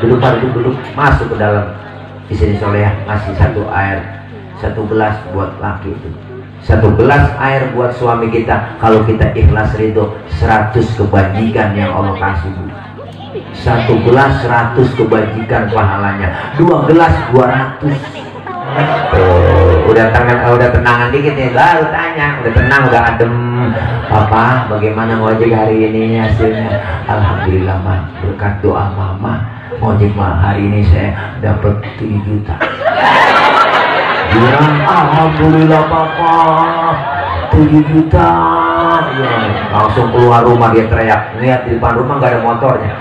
Duduk Pak, duduk. Masuk ke dalam. Istri soleh ngasih satu air, 1 gelas buat laki itu. 1 gelas air buat suami kita. Kalau kita ikhlas ridho, 100 kebajikan yang Allah kasih, Bu. 1 gelas 100 kebajikan pahalanya. 2 gelas 200. Udah tenangan dikit nih, baru tanya. Udah tenang, udah adem. Papa, bagaimana ngojek hari ini hasilnya? Alhamdulillah, Ma. Berkat doa Mama, ngojek mah hari ini saya dapat 7 juta. Bilang, alhamdulillah Papa, 7 juta. Ya, langsung keluar rumah dia teriak. Lihat di depan rumah nggak ada motornya.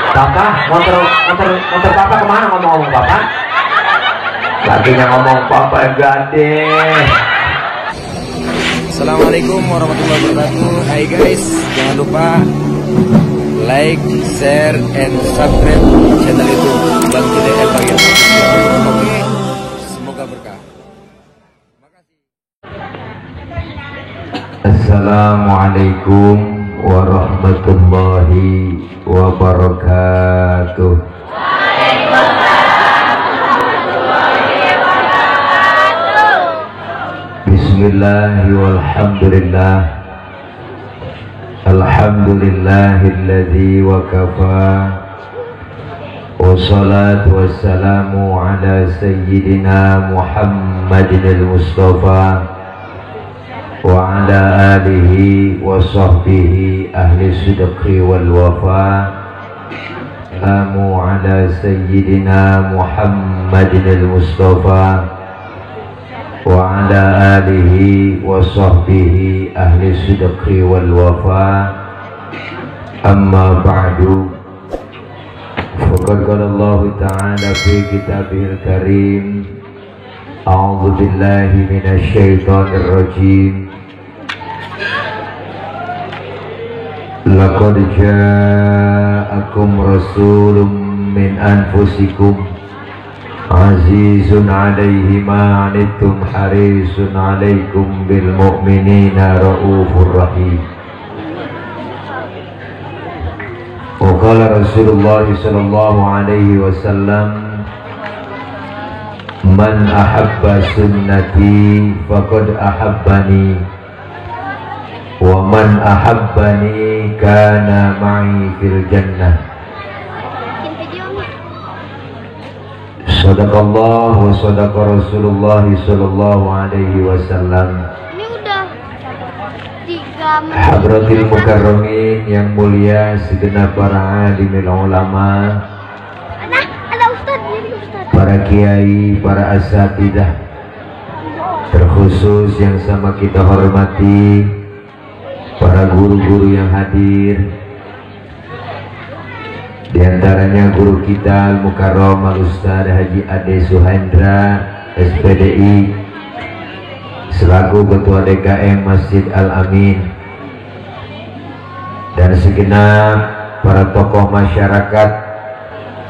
Papa, motor Papa kemana? Ngomong-ngomong Papa. Lakinya ngomong Papa gade. Assalamualaikum warahmatullahi wabarakatuh. Hai guys, jangan lupa like, share, and subscribe channel YouTube Bang Junaid El Bagir. Oke, semoga berkah. Makasih. Assalamualaikum warahmatullahi wabarakatuh. Bismillahi walhamdulillah. Alhamdulillahilladzi wa kafa. Wassalatu wassalamu ala sayyidina Muhammadin al-Mustafa wa ala alihi wa sahbihi ahli sidqi wal wafa. Assalamu ala sayyidina Muhammadin al-Mustafa wa ala alihi wa sahbihi ahli sidqi wal wafa. Amma ba'du, faqad qala Allah ta'ala fi kitabihil karim, a'udzu billahi minasy syaithanir rajim. Laqad ja'akum rasulun min anfusikum azizun 'alaihi ma 'anittum harisun 'alaikum bil mu'minina raufur rahim. Wa qala Rasulullah sallallahu alaihi wasallam, man ahabba sunnati faqad ahabbani wa man ahabbani kana ma'i fil jannah. Sadaqallah wa sadaqa Rasulullah sallallahu alaihi wasallam. Ini udah 3 menit. Hadratil mukarramin yang mulia, segenap para alimil ulama, Ada Ustaz, ini Ustaz. para kiai, para asatidah, terkhusus yang sama kita hormati para guru-guru yang hadir. Di antaranya guru kita Al-Mukarram Al-Ustaz Haji Ade Suhendra SPDI selaku Ketua DKM Masjid Al-Amin, dan segenap para tokoh masyarakat,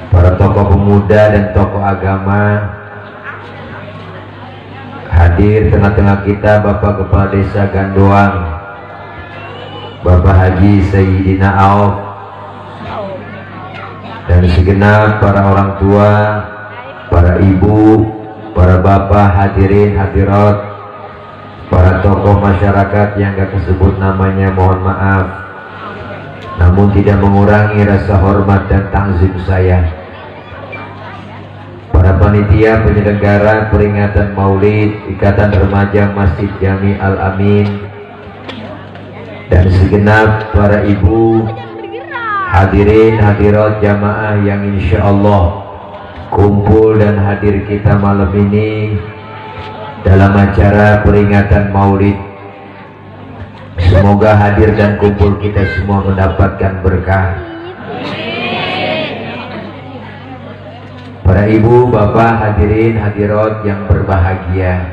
para tokoh pemuda dan tokoh agama. Hadir tengah-tengah kita Bapak Kepala Desa Gandoang, Bapak Haji Sayyidina Auf, dan segenap para orang tua, para ibu, para bapak, hadirin hadirat, para tokoh masyarakat yang gak tersebut namanya, mohon maaf, namun tidak mengurangi rasa hormat dan takzim saya. Para panitia penyelenggara peringatan Maulid Ikatan Remaja Masjid Jami Al-Amin, dan segenap para ibu, hadirin hadirat jamaah yang insya Allah kumpul dan hadir kita malam ini dalam acara peringatan Maulid. Semoga hadir dan kumpul kita semua mendapatkan berkah. Para ibu, bapak, hadirin hadirat yang berbahagia,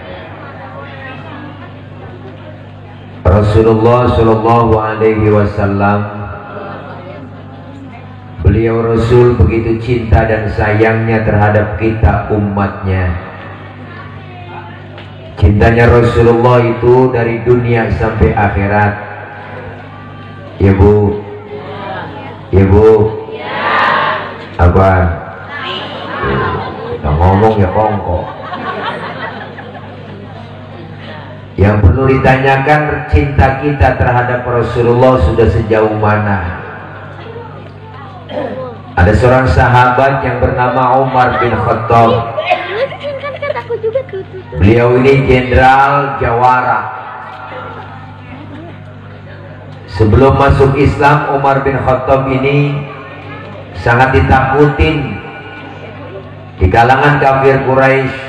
Rasulullah Shallallahu Alaihi Wasallam, beliau Rasul begitu cinta dan sayangnya terhadap kita umatnya. Cintanya Rasulullah itu dari dunia sampai akhirat. Ya Bu, ya Bu, Apa? Kita ngomong ya kongko. Yang perlu ditanyakan, cinta kita terhadap Rasulullah sudah sejauh mana? Ada seorang sahabat yang bernama Umar bin Khattab. Beliau ini jenderal jawara. Sebelum masuk Islam, Umar bin Khattab ini sangat ditakutin di kalangan kafir Quraisy.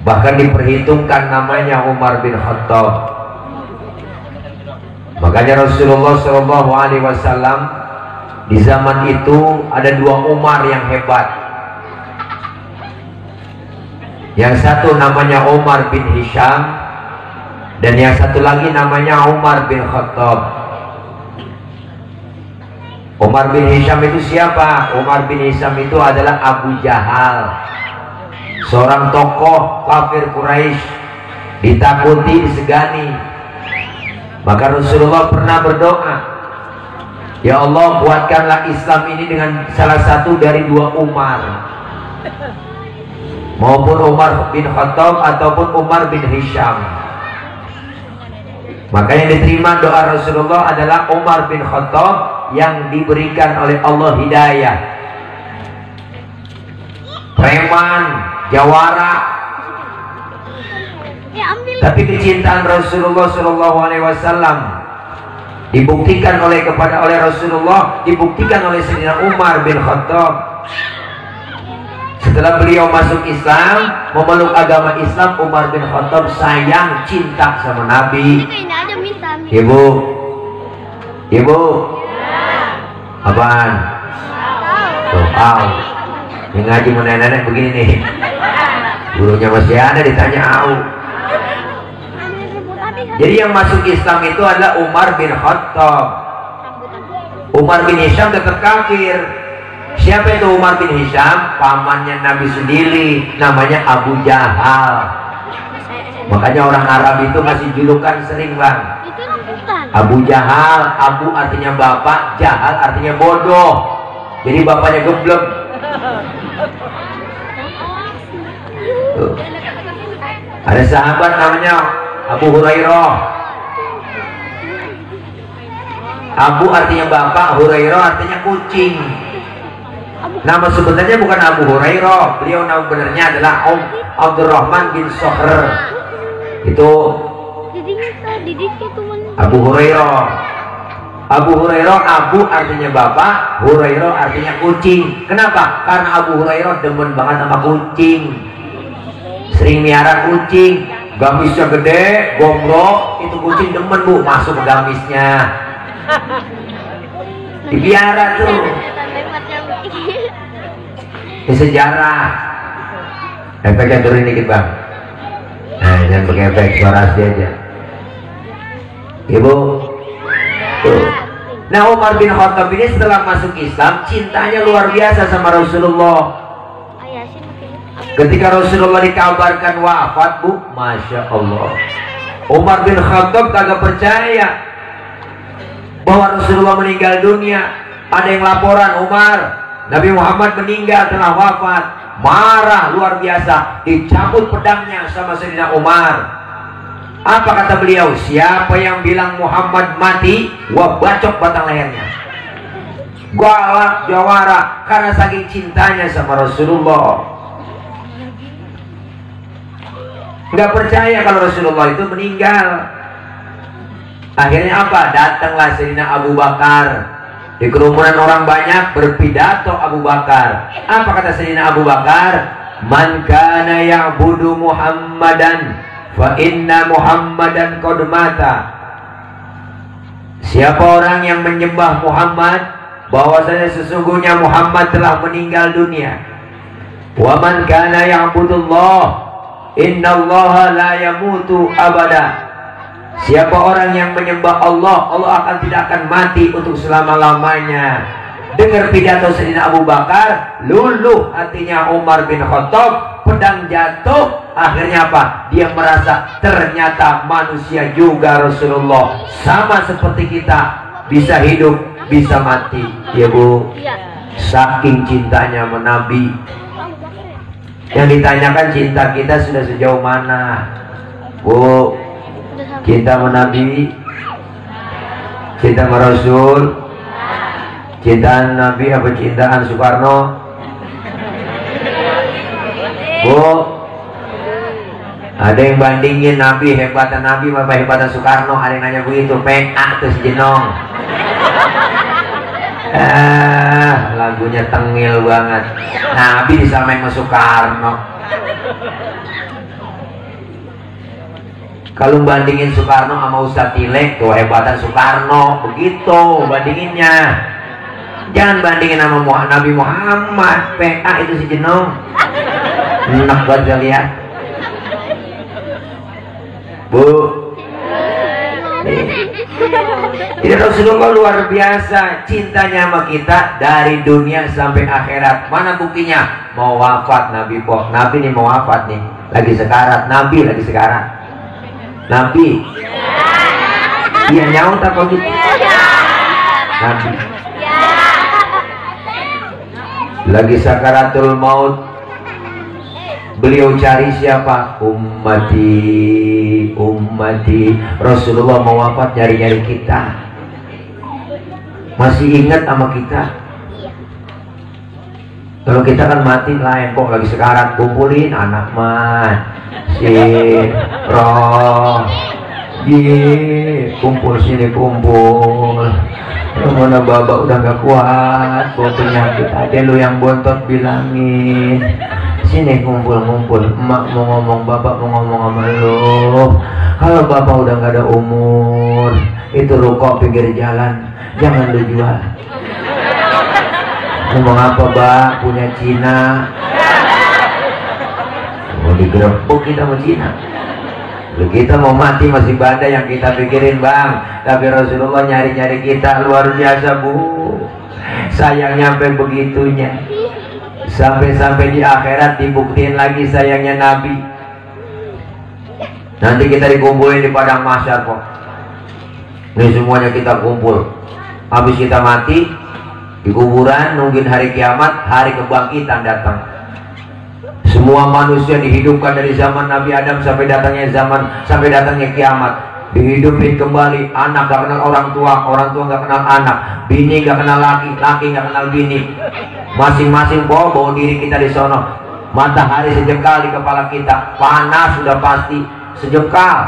Bahkan diperhitungkan namanya Umar bin Khattab. Makanya Rasulullah SAW di zaman itu ada dua Umar yang hebat. Yang satu namanya Umar bin Hisham, dan yang satu lagi namanya Umar bin Khattab. Umar bin Hisham itu siapa? Umar bin Hisham itu adalah Abu Jahal, seorang tokoh kafir Quraisy, ditakuti, disegani. Maka Rasulullah pernah berdoa, ya Allah, kuatkanlah Islam ini dengan salah satu dari dua Umar, maupun Umar bin Khattab ataupun Umar bin Hisham. Maka yang diterima doa Rasulullah adalah Umar bin Khattab yang diberikan oleh Allah hidayah. Preman, jawara, tapi kecintaan Rasulullah SAW dibuktikan oleh Rasulullah, dibuktikan oleh Sayyidina Umar bin Khattab. Setelah beliau masuk Islam, memeluk agama Islam, Umar bin Khattab sayang, cinta sama Nabi. Ibu, apaan? Tahu. Yang ngaji mau nenek begini nih, gurunya masih ada, ditanya au. Jadi yang masuk Islam itu adalah Umar bin Khattab. Umar bin Hisham tetap kafir. Siapa itu Umar bin Hisham? Pamannya Nabi sendiri, namanya Abu Jahal. Makanya orang Arab itu masih julukan sering, bang, Abu Jahal. Abu artinya bapak, Jahal artinya bodoh. Jadi bapaknya geblek. Tuh. Ada sahabat namanya Abu Hurairah. Abu artinya bapak, Hurairah artinya kucing. Nama sebenarnya bukan Abu Hurairah. Beliau nama benarnya adalah Abdurrahman bin Sohr. Itu Abu Hurairah. Abu Hurairah, Abu artinya bapak, Hurairah artinya kucing. Kenapa? Karena Abu Hurairah demen banget sama kucing. Sering miara kucing. Gamisnya gede, gombrong, itu kucing demen, Bu, masuk ke gamisnya. Dipiara tuh. Ini sejarah. Efeknya turun dikit, bang. Nah, jangan pakai efek, suara asli aja. Ibu. Tuh. Nah, Umar bin Khattab ini setelah masuk Islam, cintanya luar biasa sama Rasulullah. Ketika Rasulullah dikabarkan wafat, Bu, Masya Allah, Umar bin Khattab kagak percaya bahwa Rasulullah meninggal dunia. Ada yang laporan, Umar, Nabi Muhammad meninggal, telah wafat. Marah luar biasa, dicabut pedangnya sama Sayyidina Umar. Apa kata beliau? Siapa yang bilang Muhammad mati, gua bacok batang lehernya. Galak jawara karena saking cintanya sama Rasulullah. Nggak percaya kalau Rasulullah itu meninggal. Akhirnya apa? Datanglah Sayyidina Abu Bakar. Di kerumunan orang banyak berpidato Abu Bakar. Apa kata Sayyidina Abu Bakar? Man kana ya'budu Muhammadan fa inna Muhammadan qad mata. Siapa orang yang menyembah Muhammad, bahwasanya sesungguhnya Muhammad telah meninggal dunia. Wa man kana ya'budullah innallaha la yamutu abada. Siapa orang yang menyembah Allah, Allah akan tidak akan mati untuk selama-lamanya. Dengar pidato Sayyidina Abu Bakar, luluh hatinya Umar bin Khattab, pedang jatuh. Akhirnya apa? Dia merasa ternyata manusia juga Rasulullah, sama seperti kita, bisa hidup, bisa mati. Ya, Bu. Saking cintanya sama Nabi. Yang ditanyakan cinta kita sudah sejauh mana? Bu, cinta sama Nabi, cinta sama Rasul, cintaan Nabi apa cintaan Soekarno? Bu, ada yang bandingin Nabi, hebatan Nabi apa hebatan Soekarno? Ada yang nanya begitu, PA tuh si Jenong. Lagunya tengil banget. Nabi disamain sama Soekarno. Kalau bandingin Soekarno sama Ustadz Tilek, tuh hebatan Soekarno, begitu bandinginnya. Jangan bandingin sama Nabi Muhammad, PA itu si Jenong. Enak banget lihat. Bu, jadi Rasulullah luar biasa cintanya sama kita dari dunia sampai akhirat. Mana buktinya? Mau wafat Nabi po. Nabi nih mau wafat nih, lagi sekarat. Nabi lagi sekarat. Nabi. Iya nyaut apa gitu? Nabi. Lagi sakaratul maut. Beliau cari siapa? Ummati, ummati. Rasulullah mau wafat nyari-nyari kita. Masih ingat sama kita? Kalau kita kan mati lain kok, lagi sekarat. Kumpulin anak man, si roh, kumpul sini kumpul. Mana baba udah gak kuat, bawa penyakit. Ada lu yang bontot bilangin. Sini kumpul-kumpul, emak mau ngomong, bapak mau ngomong sama lu. Kalau bapak udah gak ada umur, itu rokok pinggir jalan, jangan lu jual. Ngomong apa bak, punya Cina. Mau digerebek kita sama Cina. Kita mau mati masih badai yang kita pikirin bang. Tapi Rasulullah nyari-nyari kita luar biasa bu. Sayang nyampe begitunya. Sampai-sampai di akhirat dibuktiin lagi sayangnya Nabi. Nanti kita dikumpulin di padang mahsyar kok. Ini semuanya kita kumpul. Habis kita mati di kuburan, nungguin hari kiamat, hari kebangkitan datang. Semua manusia dihidupkan dari zaman Nabi Adam sampai datangnya kiamat. Dihidupin kembali. Anak gak kenal orang tua gak kenal anak, bini gak kenal laki gak kenal bini. Masing-masing bawa diri kita di sono. Matahari sejengkal di kepala kita, panas sudah pasti sejengkal.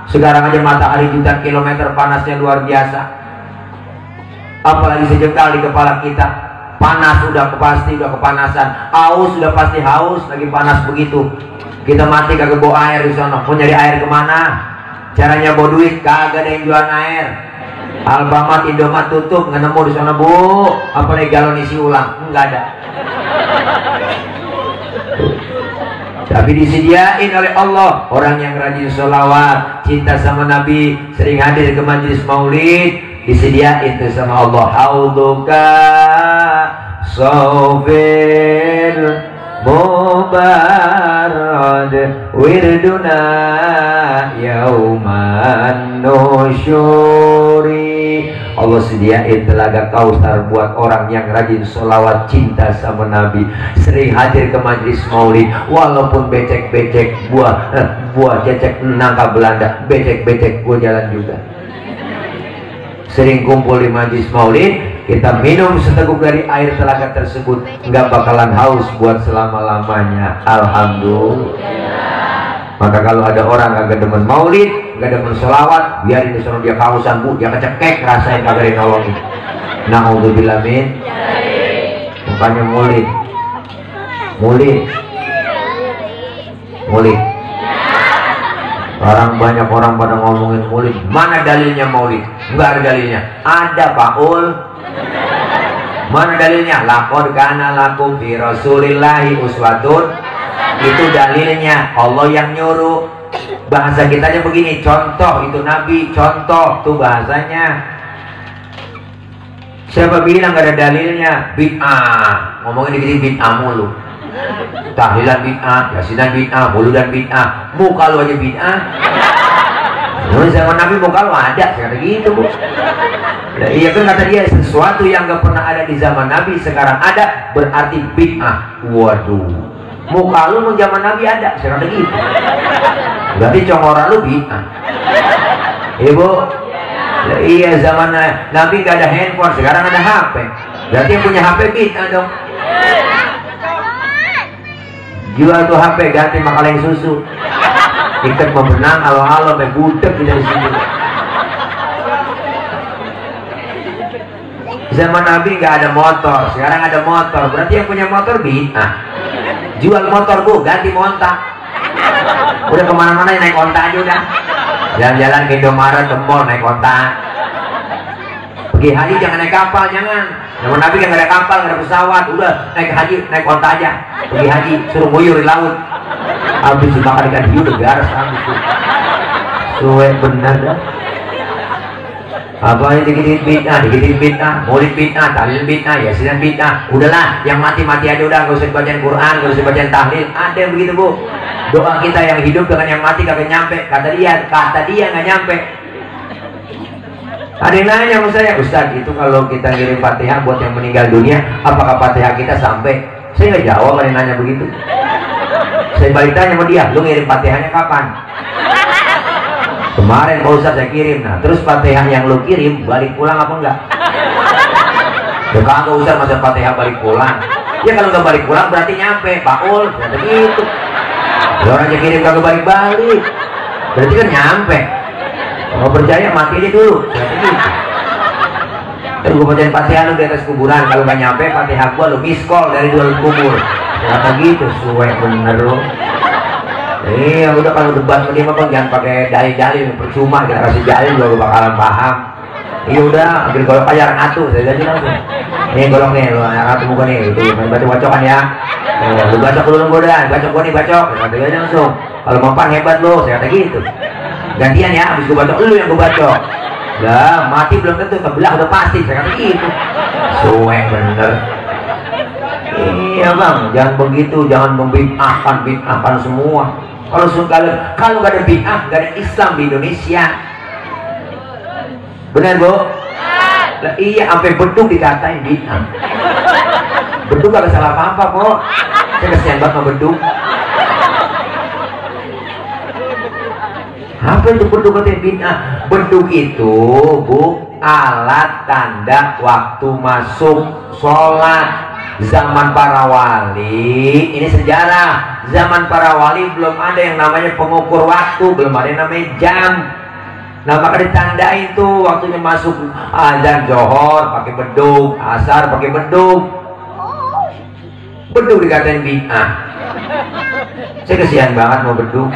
Sekarang aja matahari juta kilometer panasnya luar biasa. Apalagi sejengkal di kepala kita, panas sudah pasti, udah kepanasan. Haus sudah pasti haus, lagi panas begitu. Kita mati kagak bawa air di sono. Mau nyari air kemana? Caranya bawa duit, kagak ada yang jualan air. Alfamart, Indomaret tutup, nggak nemu di sana bu. Apalagi galon isi ulang, nggak ada. Tapi disediain oleh Allah orang yang rajin sholawat, cinta sama Nabi, sering hadir ke majelis maulid, disediain itu sama Allah. Hauduka sofil mubarad wirduna yauman nusyuri. Allah sediain telaga kausar buat orang yang rajin sholawat, cinta sama Nabi, sering hadir ke majlis maulid. Walaupun becek-becek buah cecek nangka Belanda, becek-becek gua jalan juga. Sering kumpul di majlis maulid, kita minum seteguk dari air telaga tersebut, nggak bakalan haus buat selama-lamanya. Alhamdulillah. Maka kalau ada orang kagak demen maulid, kagak demen sholawat, biarin disuruh dia kausan bu, dia kecekek, rasain kagak dinolongin. Na'udzubillah min. Bukannya maulid, banyak orang pada ngomongin maulid. Mana dalilnya maulid? Enggak ada dalilnya. Ada Pak Ul. Mana dalilnya? Laqad kana lakum fi rasulillahi uswatun. Itu dalilnya, Allah yang nyuruh. Bahasa kitanya begini, contoh itu Nabi, contoh tuh bahasanya. Siapa bilang gak ada dalilnya? Bid'ah. Ngomongin dikit bid'ah mulu. Tahlilan bid'ah, yasinan bid'ah, muludan bid'ah. Muka lu aja bid'ah. Nah, zaman Nabi muka lu ada, kata gitu bu. Nah, iya kan kata dia, sesuatu yang gak pernah ada di zaman Nabi sekarang ada, berarti bid'ah. Waduh, muka lu zaman Nabi ada, kata gitu. Berarti congora lu bid'ah. Ibu, nah, iya zaman Nabi gak ada handphone, sekarang ada HP. Berarti yang punya HP bid'ah dong. Jual tuh HP, ganti makaleng susu. Ikat membenang, halo-halo, sampai budek di sini. Zaman Nabi nggak ada motor, sekarang ada motor. Berarti yang punya motor bid'ah. Jual motor bu, ganti monta. Udah kemana-mana naik onta aja udah. Jalan-jalan ke Indomaret, ke mall naik onta. Pergi haji jangan naik kapal, jangan. Zaman Nabi kan nggak ada kapal, nggak ada pesawat. Udah naik haji, naik onta aja. Pergi haji, suruh nguyur di laut. Habis dimakan ikan hiu udah garas habis tuh. Suwe bener dah. Apa yang dikitin bid'ah, maulid bid'ah, tahlil bid'ah, yasinan bid'ah. Udahlah, yang mati-mati aja udah, gak usah bacaan Quran, gak usah bacaan tahlil. Ada yang begitu bu. Doa kita yang hidup dengan yang mati kagak nyampe. Kata dia nggak nyampe. Ada yang nanya sama saya, Ustaz, itu kalau kita ngirim Fatihah buat yang meninggal dunia, apakah Fatihah kita sampai? Saya nggak jawab, ada yang nanya begitu. Saya balik tanya sama dia, lu ngirim Fatihahnya kapan? Kemarin Pak Ustaz saya kirim. Nah terus Fatihah yang lu kirim balik pulang apa enggak? Ya kagak Ustaz, masa Fatihah balik pulang? Ya kalau nggak balik pulang berarti nyampe, Paul. Ternyata gitu. Ya orang yang kirim kagak balik-balik, berarti kan nyampe. Mau percaya mati aja dulu. Ternyata gitu. Terus gue bacain Fatihah lu di atas kuburan, kalau nggak nyampe Fatihah gua lu miss call dari dua kubur. Ternyata gitu, suwe bener lu. Iya udah, kalau debat sama dia mah jangan pakai dalil-dalil, percuma kita kasih dalil juga bakalan paham. Iya udah, ambil golok aja orang atu, saya ganti langsung. Nih golok nih, lu orang atu bukan nih, itu main bacok-bacokan ya. Lu bacok dulu gua dah, bacok gua nih bacok, saya ganti langsung. Kalau mempan hebat lu, saya kata gitu. Gantian ya, habis gua bacok lu yang gua bacok. Lah mati belum tentu, kebelah udah pasti, saya kata gitu. Suwe bener. Iya bang, jangan begitu, jangan membid'ahkan semua. Kalau nggak ada bid'ah, nggak ada Islam di Indonesia. Benar bu? Lah, iya, sampai beduk dikatain bid'ah. Beduk gak salah apa-apa kok. Saya kesian banget sama beduk. Apa itu beduk katanya bid'ah? Beduk itu bu, alat tanda waktu masuk sholat. Zaman para wali, ini sejarah. Zaman para wali belum ada yang namanya pengukur waktu, belum ada yang namanya jam. Nah maka ditandain tuh waktunya masuk azan johor pakai beduk, asar pakai beduk. Beduk dikatain bid'ah. Saya kesian banget mau beduk.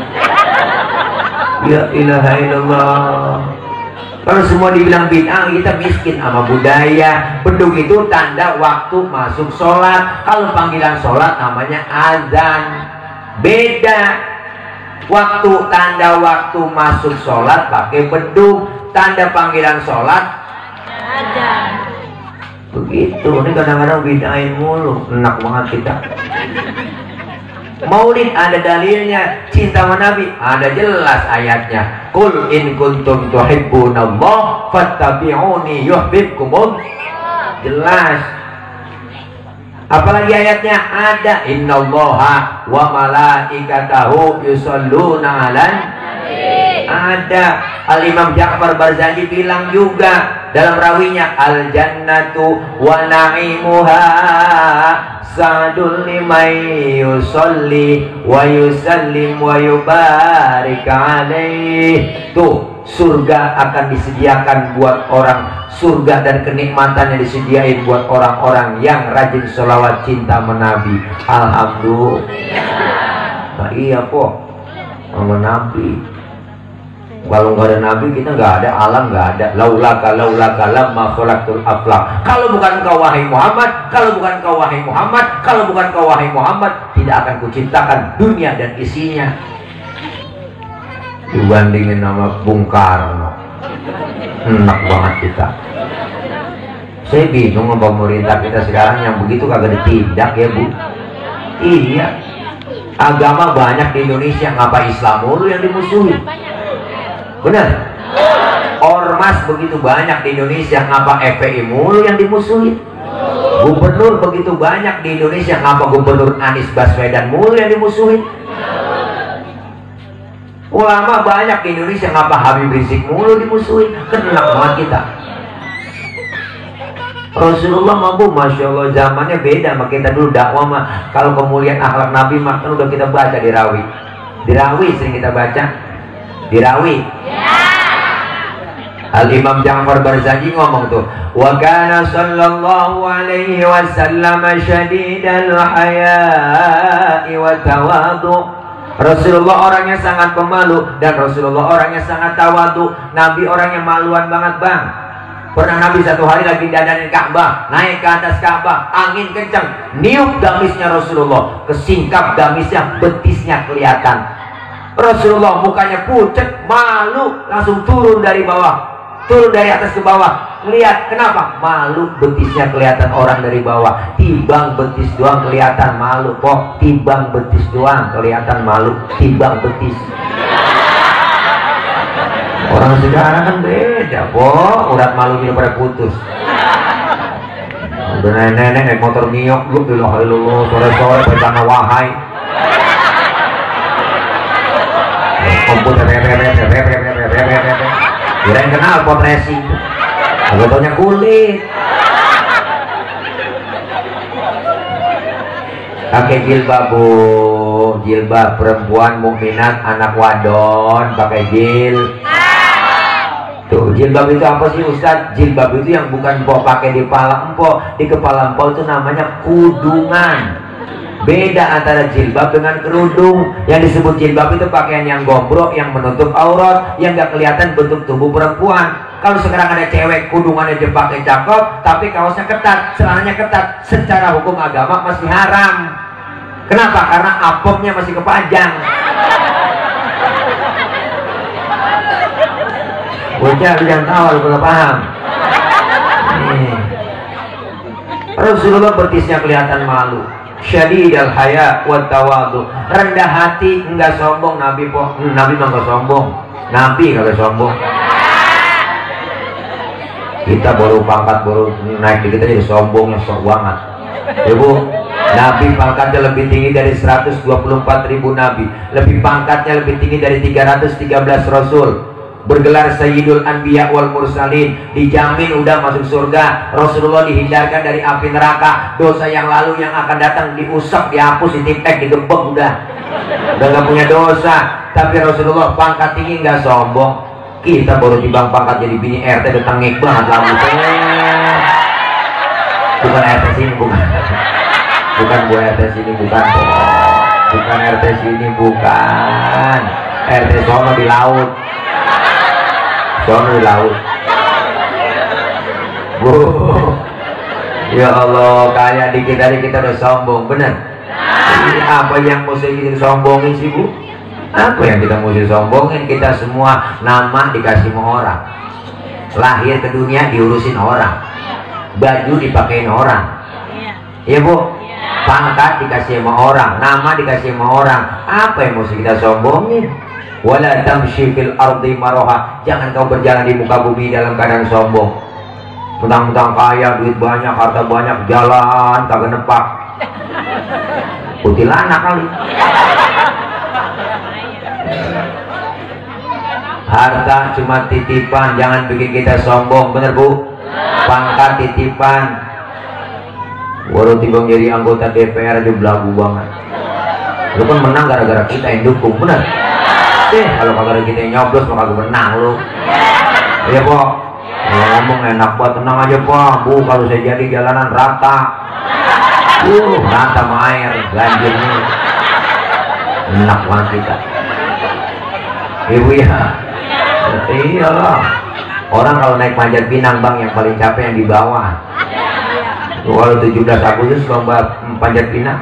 Ya ilaha illallah. Kalau semua dibilang bid'ah, kita miskin sama budaya. Beduk itu tanda waktu masuk sholat. Kalau panggilan sholat namanya azan. Beda. Waktu tanda waktu masuk sholat pakai beduk. Tanda panggilan sholat azan. Begitu. Ini kadang-kadang bid'ahin mulu. Enak banget kita. Maulid ada dalilnya, cinta sama Nabi ada jelas ayatnya. Qul in kuntum tuhibbunallah fattabi'uni yuhibbukumullah. Jelas. Apalagi ayatnya ada, innallaha wa malaikatahu yusholluna 'alan nabi. Ada. Al-Imam Ja'far Barzanji bilang juga dalam rawinya, al jannatu wa na'imuha sa'dul liman yusolli wa yusallim wa yubarik alaih. Tuh, surga akan disediakan buat orang, surga dan kenikmatan yang disediain buat orang-orang yang rajin sholawat cinta menabi. Alhamdulillah. Nah, iya kok sama Nabi. Kalau nggak ada Nabi kita nggak ada, alam nggak ada. Laulaka lamma khalaqtul aflaq. Kalau bukan kau wahai Muhammad, kalau bukan kau wahai Muhammad, kalau bukan kau wahai Muhammad, tidak akan kuciptakan dunia dan isinya. Dibandingin sama Bung Karno, enak banget kita. Saya bingung sama pemerintah kita sekarang yang begitu kagak ditindak ya bu. Iya, agama banyak di Indonesia, ngapa Islam mulu yang dimusuhi? Benar? Ormas begitu banyak di Indonesia, ngapa FPI mulu yang dimusuhin? Gubernur begitu banyak di Indonesia, ngapa Gubernur Anies Baswedan mulu yang dimusuhin? Ulama banyak di Indonesia, ngapa Habib Rizik mulu dimusuhin? Kenal banget kita. Rasulullah mampu, Masya Allah, zamannya beda sama kita dulu. Dakwah mah, kalau kemuliaan akhlak Nabi mah kan udah kita baca di Rawi. Di Rawi sering kita baca. Di Rawi. Al-Imam Ja'far Barzanji ngomong tuh, wa kana sallallahu alaihi wasallam syadidal haya'i wa tawadu. Rasulullah orangnya sangat pemalu dan Rasulullah orangnya sangat tawadu. Nabi orangnya maluan banget, Bang. Pernah Nabi satu hari lagi dandanin Ka'bah, naik ke atas Ka'bah, angin kencang, niup gamisnya Rasulullah, kesingkap gamisnya, betisnya kelihatan. Rasulullah mukanya pucet, malu, langsung turun dari bawah, turun dari atas ke bawah. Lihat kenapa? Malu, betisnya kelihatan orang dari bawah. Timbang betis doang kelihatan malu, kok. Timbang betis doang kelihatan malu, timbang betis. Orang sekarang kan beda, kok. Urat malunya pada putus. Udah nenek-nenek naik motor niok, lu bilang halo sore-sore bencana wahai. Komputer kirain kenal pot racing, fotonya kulit. Pakai jilbab, Bu. Jilbab perempuan mukminat anak wadon pakai jil. Tuh, jilbab itu apa sih, Ustaz? Jilbab itu yang bukan empok pakai di kepala empok. Di kepala empok itu namanya kudungan. Beda antara jilbab dengan kerudung. Yang disebut jilbab itu pakaian yang gombrok, yang menutup aurat, yang gak kelihatan bentuk tubuh perempuan. Kalau sekarang ada cewek kudungannya dipakai cakep, tapi kaosnya ketat, celananya ketat, secara hukum agama masih haram. Kenapa? Karena apopnya masih kepajang. Bocah jangan tahu, lu paham. Rasulullah betisnya kelihatan malu. Syadidal haya wa tawadu. Rendah hati, enggak sombong. Nabi mah enggak sombong. Nabi enggak sombong. Kita baru pangkat, baru naik dikit aja sombongnya sok banget. Ya Bu, Nabi pangkatnya lebih tinggi dari 124.000 Nabi. Lebih pangkatnya lebih tinggi dari 313 Rasul. Bergelar Sayyidul Anbiya wal Mursalin, dijamin udah masuk surga. Rasulullah dihindarkan dari api neraka. Dosa yang lalu yang akan datang diusap, dihapus, ditipek, digebek, udah gak punya dosa. Tapi Rasulullah pangkat tinggi nggak sombong. Kita baru timbang pangkat jadi bini RT udah tengik banget lalu. Bukan RT sini, bukan Bu RT sini, bukan RT sini, bukan RT sono di laut. Sono di laut. Bu, ya Allah, kayak dikit dari kita udah sombong, bener? Ini apa yang mesti kita sombongin sih, Bu? Apa yang kita mesti sombongin? Kita semua nama dikasih sama orang, lahir ke dunia diurusin orang, baju dipakein orang, ya Bu. Pangkat dikasih sama orang, nama dikasih sama orang. Apa yang mesti kita sombongin? Wala tamshi fil ardi maroha. Jangan kau berjalan di muka bumi dalam keadaan sombong. Mentang-mentang kaya, duit banyak, harta banyak, jalan kagak nepak. Kuntilanak kali. Harta cuma titipan, jangan bikin kita sombong, bener Bu? Pangkat titipan. Walau tiba jadi anggota DPR aja belagu banget. Lu kan menang gara-gara kita yang dukung, bener? Kalau kagak kita yang nyoblos maka kagak menang lu. Iya Po, ngomong enak banget, tenang aja Po. Bu, kalau saya jadi jalanan rata, rata sama air, banjirnya enak banget kita. Ibu ya, iyalah. Orang kalau naik Panjat Pinang, Bang, yang paling capek yang di bawah. Kalau 17 Agustus lomba Panjat Pinang,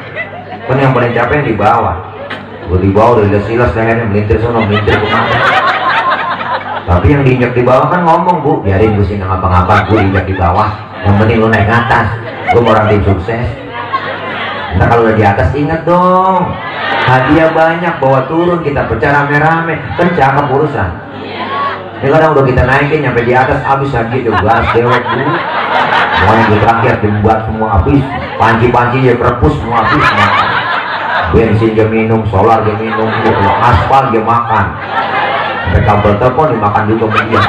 kan yang paling capek yang di bawah. Gue di bawah udah silas lehernya melintir sono, melintir kemana. Tapi yang diinjak di bawah kan ngomong, Bu, biarin gue sih ngapa-ngapa, gue diinjak di bawah. Yang penting lu naik atas. Gue mau orang tim sukses. Ntar kalau udah di atas ingat dong, hadiah banyak, bawa turun, kita pecah rame-rame, kan cakep urusan. Ini kadang udah kita naikin nyampe di atas habis lagi tuh gas dewek dulu. Semuanya di terakhir dibuat semua habis, panci-panci ya kerepus semua habis. Bensin dia minum, solar dia minum, aspal dia makan. Sampai kabel telepon dimakan juga sama dia.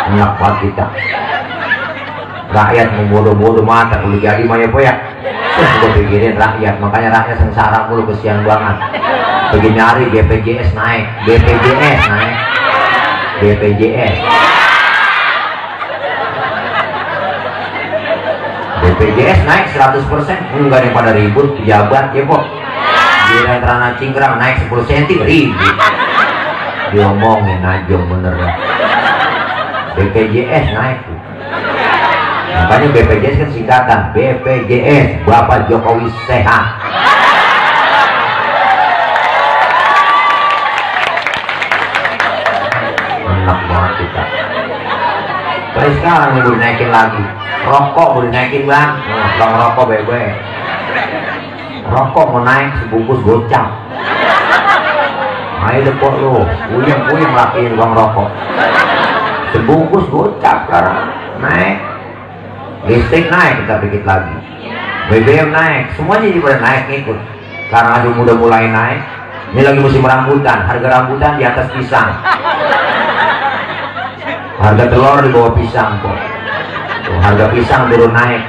Enak banget kita. Rakyat membodoh-bodoh mata boleh jadi mah ya po ya. Gue pikirin rakyat, makanya rakyat sengsara mulu, kesian banget. Begini hari BPJS naik, BPJS naik, BPJS. BPJS naik 100%, enggak ada yang pada ribut pejabat ya po. Di Rentrana Cingkrang naik 10 cm ribut. Diomongin aja bener ya. BPJS naik. Makanya BPJS kan singkatan BPJS, Bapak Jokowi Sehat. Enak banget kita. Tapi sekarang nih boleh naikin lagi. Rokok boleh naikin bang. Bang rokok bebe. Rokok mau naik sebungkus gocap. Ayo depok lu, puyeng lakiin bang rokok. Sebungkus gocap sekarang naik. Listrik naik kita dikit lagi, BBM naik, semuanya jadi pada naik ngikut. Sekarang ada udah mulai naik. Ini lagi musim rambutan, harga rambutan di atas pisang, harga telur di bawah pisang kok. Tuh, harga pisang turun naik.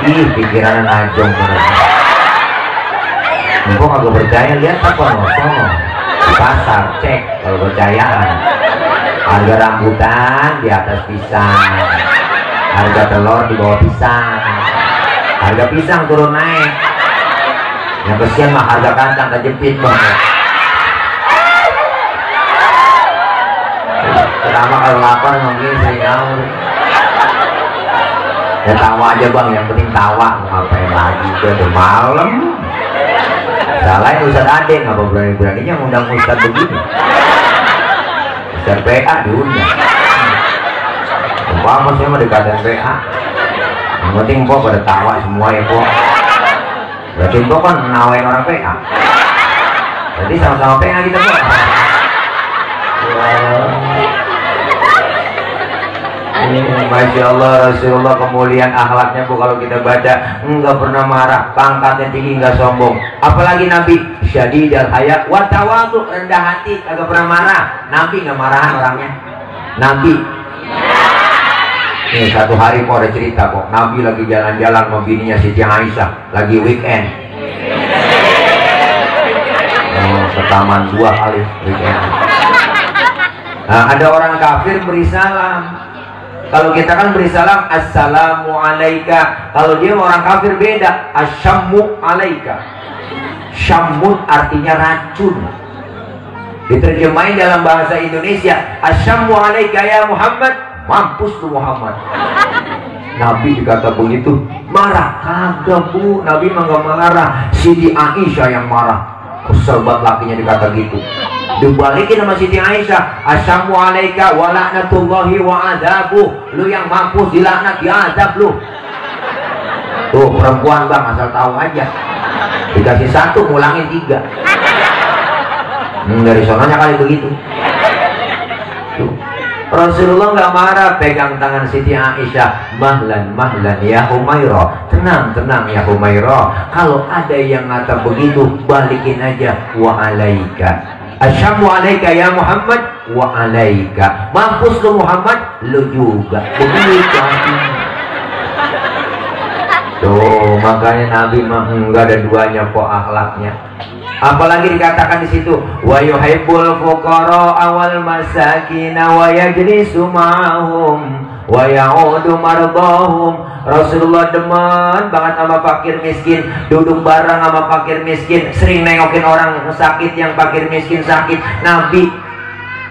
Ih, pikirannya najong bener. Kok kagak percaya, lihat apa sono di pasar, cek kalau percayaan. Harga rambutan di atas pisang, harga telur di bawah pisang, harga pisang turun naik. Yang kesian mah harga kacang kejepit banget. Kenapa kalau lapar mungkin sering ngawur. Ya tawa aja bang, yang penting tawa. Ngapain lagi, udah malam. Salahin Ustaz Ade, ngapa berani-beraninya ngundang Ustaz begini. Ustaz PA diundang. Apa saya mau dikatain PA. Yang penting po pada tawa semua ya po. Berarti po kan menawain orang PA. Jadi sama-sama PA kita po. Masya Allah, Rasulullah kemuliaan akhlaknya bu, kalau kita baca enggak pernah marah, pangkatnya tinggi, enggak sombong. Apalagi Nabi syadidal haya wa tawadhu, rendah hati, agak pernah marah. Nabi enggak marahan orangnya. Nabi nih satu hari kok ada cerita kok, Nabi lagi jalan-jalan sama bininya Siti Aisyah, lagi weekend. Ke taman 2 kali weekend. Nah, ada orang kafir beri salam. Kalau kita kan beri salam assalamu alaika. Kalau dia orang kafir beda, asyammu alaika. Syammun artinya racun. Diterjemahin dalam bahasa Indonesia, asyammu alaika ya Muhammad, mampus lu Muhammad. Nabi dikata begitu, marah? Kagak bu, Nabi mah gak marah. Siti Aisyah yang marah. Kesel banget lakinya dikata gitu. Dibalikin sama Siti Aisyah, asyammu alaika wa la'natullahi wa adabu. Lu yang mampus, dilaknat, diazab lu. Tuh perempuan bang, asal tahu aja. Dikasih 1, ngulangin 3. Dari sononya kali begitu. Tuh. Rasulullah nggak marah, pegang tangan Siti Aisyah, mahlan ya Humairah, tenang ya Humairah. Kalau ada yang ngata begitu, balikin aja, wa alaika. Asyammu alaika ya Muhammad wa alaika. Mampus lu Muhammad, lu juga. Begitu. Tuh, makanya Nabi mah enggak ada duanya kok akhlaknya. Apalagi dikatakan di situ, wa yuhibbul fuqara awal masakin wa yajlisu ma'hum wa ya'udu mardahum. Rasulullah demen banget sama fakir miskin, duduk bareng sama fakir miskin, sering nengokin orang sakit yang fakir miskin sakit. Nabi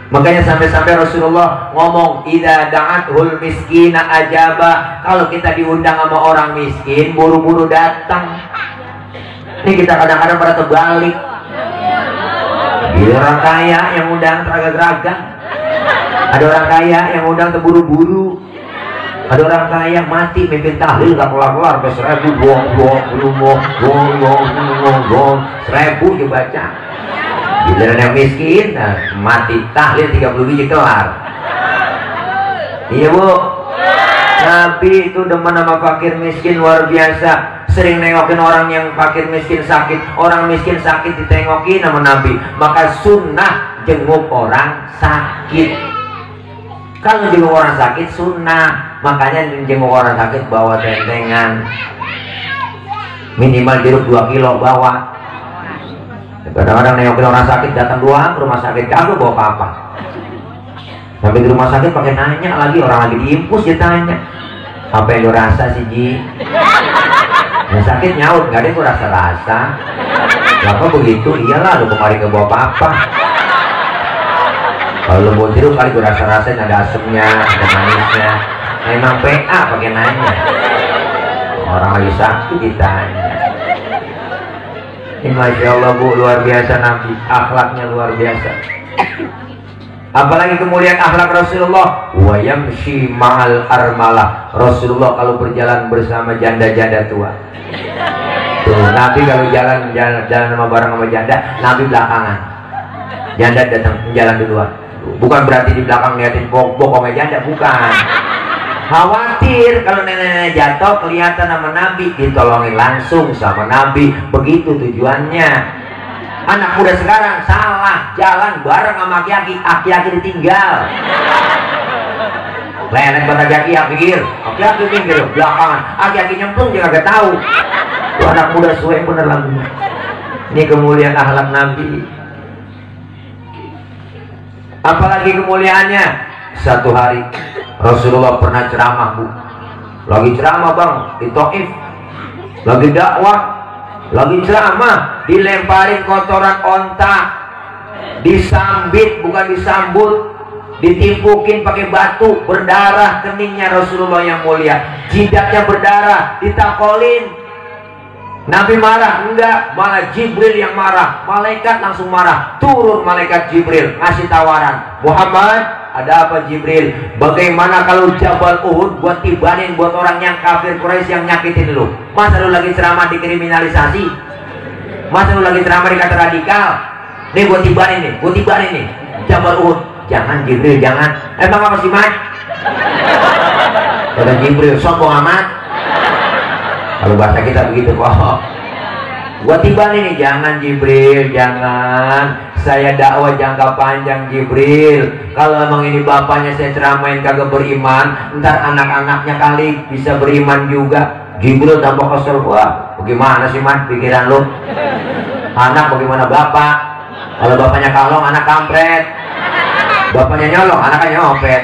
makanya sampai-sampai Rasulullah ngomong, idza da'athul miskina ajaba. Kalau kita diundang sama orang miskin, buru-buru datang. Ini kita kadang-kadang pada terbalik. Ada orang kaya yang undang teragak-ragak, ada orang kaya yang undang terburu-buru. Ada orang kaya mati mimpin tahlil nggak kelar-kelar sampai 1000 gong 1000 dibaca. Giliran yang miskin mati tahlil 30 biji kelar. Iya Bu. Nabi itu demen sama fakir miskin luar biasa. Sering nengokin orang yang fakir miskin sakit. Orang miskin sakit ditengokin sama Nabi. Maka sunnah jenguk orang sakit. Kalau jenguk orang sakit sunnah. Makanya jenguk orang sakit bawa tentengan. Minimal jeruk 2 kilo bawa. Kadang-kadang nengokin orang sakit datang doang ke rumah sakit kagak bawa apa-apa. Sampai di rumah sakit pakai nanya lagi, orang lagi diimpus dia tanya, apa yang lu rasa sih Ji? Yang sakit nyaut, nggak ada yang rasa-rasa. Kenapa begitu? Iyalah lu kemarin gak bawa apa-apa. Kalau lu bawa jeruk kali gue rasa-rasain ada asemnya, ada manisnya. Memang PA pakai nanya. Orang lagi sakit ditanya. Ini Masya Allah Bu, luar biasa Nabi, akhlaknya luar biasa. Apalagi kemuliaan akhlak Rasulullah. Wa yamshi ma'al armalah. Rasulullah kalau berjalan bersama janda-janda tua. Tuh, Nabi kalau jalan sama bareng sama janda, Nabi belakangan. Janda datang jalan duluan. Bukan berarti di belakang liatin bok-bok sama janda, bukan. Khawatir kalau nenek-nenek jatuh kelihatan sama Nabi, ditolongin langsung sama Nabi. Begitu tujuannya. Anak muda sekarang salah, jalan bareng sama aki-aki ditinggal. Lelet buat aki-aki pinggir belakangan, aki-aki nyemplung dia kagak tahu. Tuh anak muda suwe bener lagunya. Ini kemuliaan akhlak Nabi. Apalagi kemuliaannya. Satu hari Rasulullah pernah ceramah Bu. Lagi ceramah Bang di Taif, lagi dakwah, lagi ceramah, dilemparin kotoran onta, disambit bukan disambut, ditimpukin pakai batu, berdarah keningnya Rasulullah yang mulia, jidatnya berdarah, ditakolin. Nabi marah? Enggak, malah Jibril yang marah. Malaikat langsung marah. Turun malaikat Jibril ngasih tawaran, Muhammad, ada apa Jibril? Bagaimana kalau Jabal Uhud buat tibanin buat orang yang kafir Quraisy yang nyakitin lu? Masa lu lagi ceramah dikriminalisasi? Masa lu lagi ceramah dikata radikal? Nih gua tibanin nih Jabal Uhud. Jangan Jibril, jangan. Emang apa sih Mat? Kata Jibril, sombong amat. Kalau bahasa kita begitu kok. Gua tibanin nih, jangan Jibril, jangan. Saya dakwah jangka panjang Jibril. Kalau emang ini bapaknya saya ceramain kagak beriman, ntar anak-anaknya kali bisa beriman juga. Jibril tambah kesel. Wah, bagaimana sih Mat pikiran lu? Anak bagaimana bapak? Kalau bapaknya kalong, anak kampret. Bapaknya nyolong, anaknya nyopet.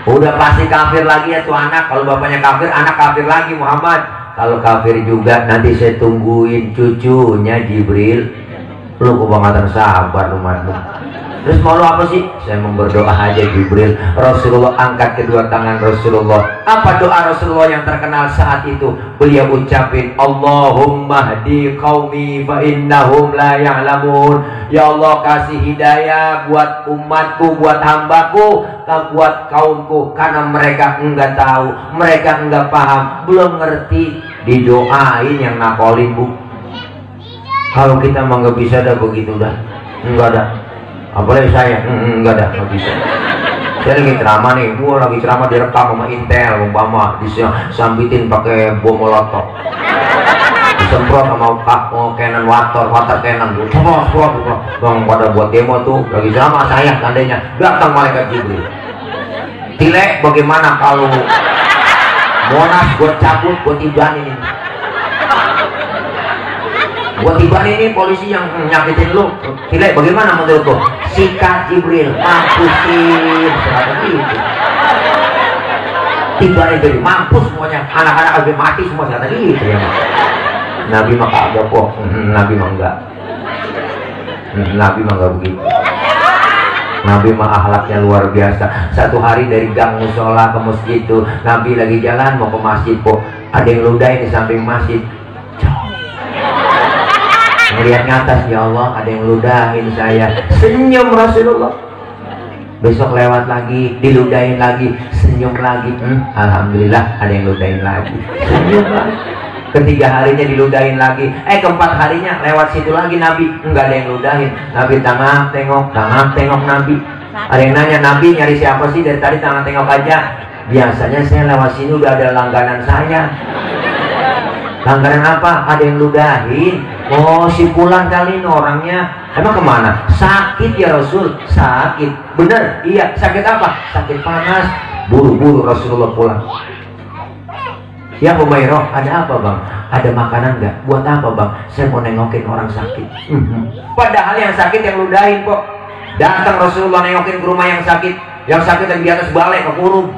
Udah pasti kafir lagi ya tuh anak. Kalau bapaknya kafir, anak kafir lagi Muhammad. Kalau kafir juga nanti saya tungguin cucunya Jibril. Lu kebangetan sabar lu Mat. Terus mau lu apa sih? Saya mau berdoa aja Jibril. Rasulullah angkat kedua tangan Rasulullah. Apa doa Rasulullah yang terkenal saat itu? Beliau ucapin, Allahumma hdi qaumi fa innahum la ya'lamun. Ya Allah kasih hidayah buat umatku, buat hambaku, buat kaumku, karena mereka enggak tahu, mereka enggak paham, belum ngerti. Didoain yang nakolin Bu. Kalau kita mah nggak bisa dah begitu dah, enggak ada. Apalagi saya, enggak ada, nggak bisa. Saya lagi ceramah nih, gua lagi ceramah direkam sama Intel, umpama disambitin pakai bom molotov, disemprot sama cannon water cannon, bang pada buat demo tuh, lagi ceramah saya, tandanya datang malaikat Jibril. Tilek, bagaimana kalau Monas gua cabut, gua tibanin ini. Buat tiba ini polisi yang nyakitin lu. Tilek, bagaimana menurut lu? Sikat Jibril, mampusin strategi itu. Tiba ini mampus semuanya, anak-anak habis mati semua strategi itu ya. Nabi mah kagak kok, Nabi mah enggak. Nabi mah enggak begitu. Nabi mah akhlaknya luar biasa. Satu hari dari gang musola ke masjid itu, Nabi lagi jalan mau ke masjid kok, ada yang ludahin di samping masjid. Melihat ke atas, ya Allah ada yang ludahin saya. Senyum Rasulullah. besok lewat lagi, diludahin lagi, senyum lagi. Alhamdulillah ada yang ludahin lagi, senyum lagi. Ketiga harinya diludahin lagi, keempat harinya lewat situ lagi Nabi, enggak ada yang ludahin. Nabi tengah tengok Nabi. Ada yang nanya, Nabi nyari siapa sih dari tadi tengah tengok aja? Biasanya saya lewat sini udah ada langganan saya. Langganan apa? Ada yang ludahin. Oh, si Fulan kali ini orangnya. Emang kemana? Sakit ya Rasul. Sakit. Bener? Iya. Sakit apa? Sakit panas. Buru-buru Rasulullah pulang. Ya Humairah, ada apa bang? Ada makanan nggak? Buat apa bang? Saya mau nengokin orang sakit. Padahal yang sakit yang ludahin kok. Datang Rasulullah nengokin ke rumah yang sakit. Yang sakit yang di atas balai kekurung.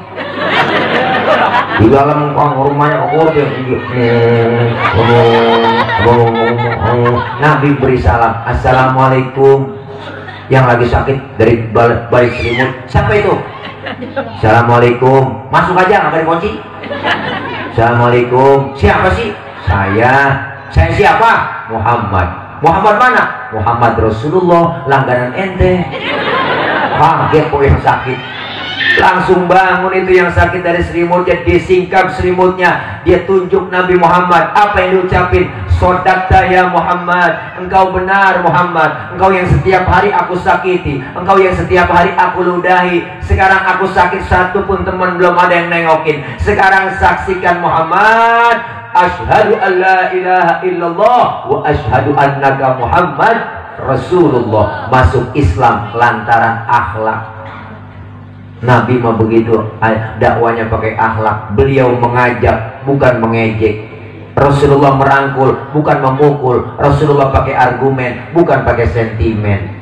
Di dalam rumahnya kekurung. Nabi beri salam, Assalamualaikum. Yang lagi sakit dari balik selimut, siapa itu? Assalamualaikum. Masuk aja, nggak ada kunci. Assalamualaikum. Siapa sih? Saya siapa? Muhammad. Muhammad mana? Muhammad Rasulullah, langganan ente. Kaget kok yang sakit. Langsung bangun itu yang sakit dari selimutnya, disingkap selimutnya, dia tunjuk Nabi Muhammad. Apa yang diucapin? Sodakta ya Muhammad, engkau benar Muhammad, engkau yang setiap hari aku sakiti, engkau yang setiap hari aku ludahi. Sekarang aku sakit, satu pun teman belum ada yang nengokin. Sekarang saksikan Muhammad, asyhadu an la ilaha illallah wa asyhadu annaka Muhammad Rasulullah. Masuk Islam lantaran akhlak. Nabi mah begitu, dakwanya pakai akhlak. Beliau mengajak, bukan mengejek. Rasulullah merangkul, bukan memukul. Rasulullah pakai argumen, bukan pakai sentimen.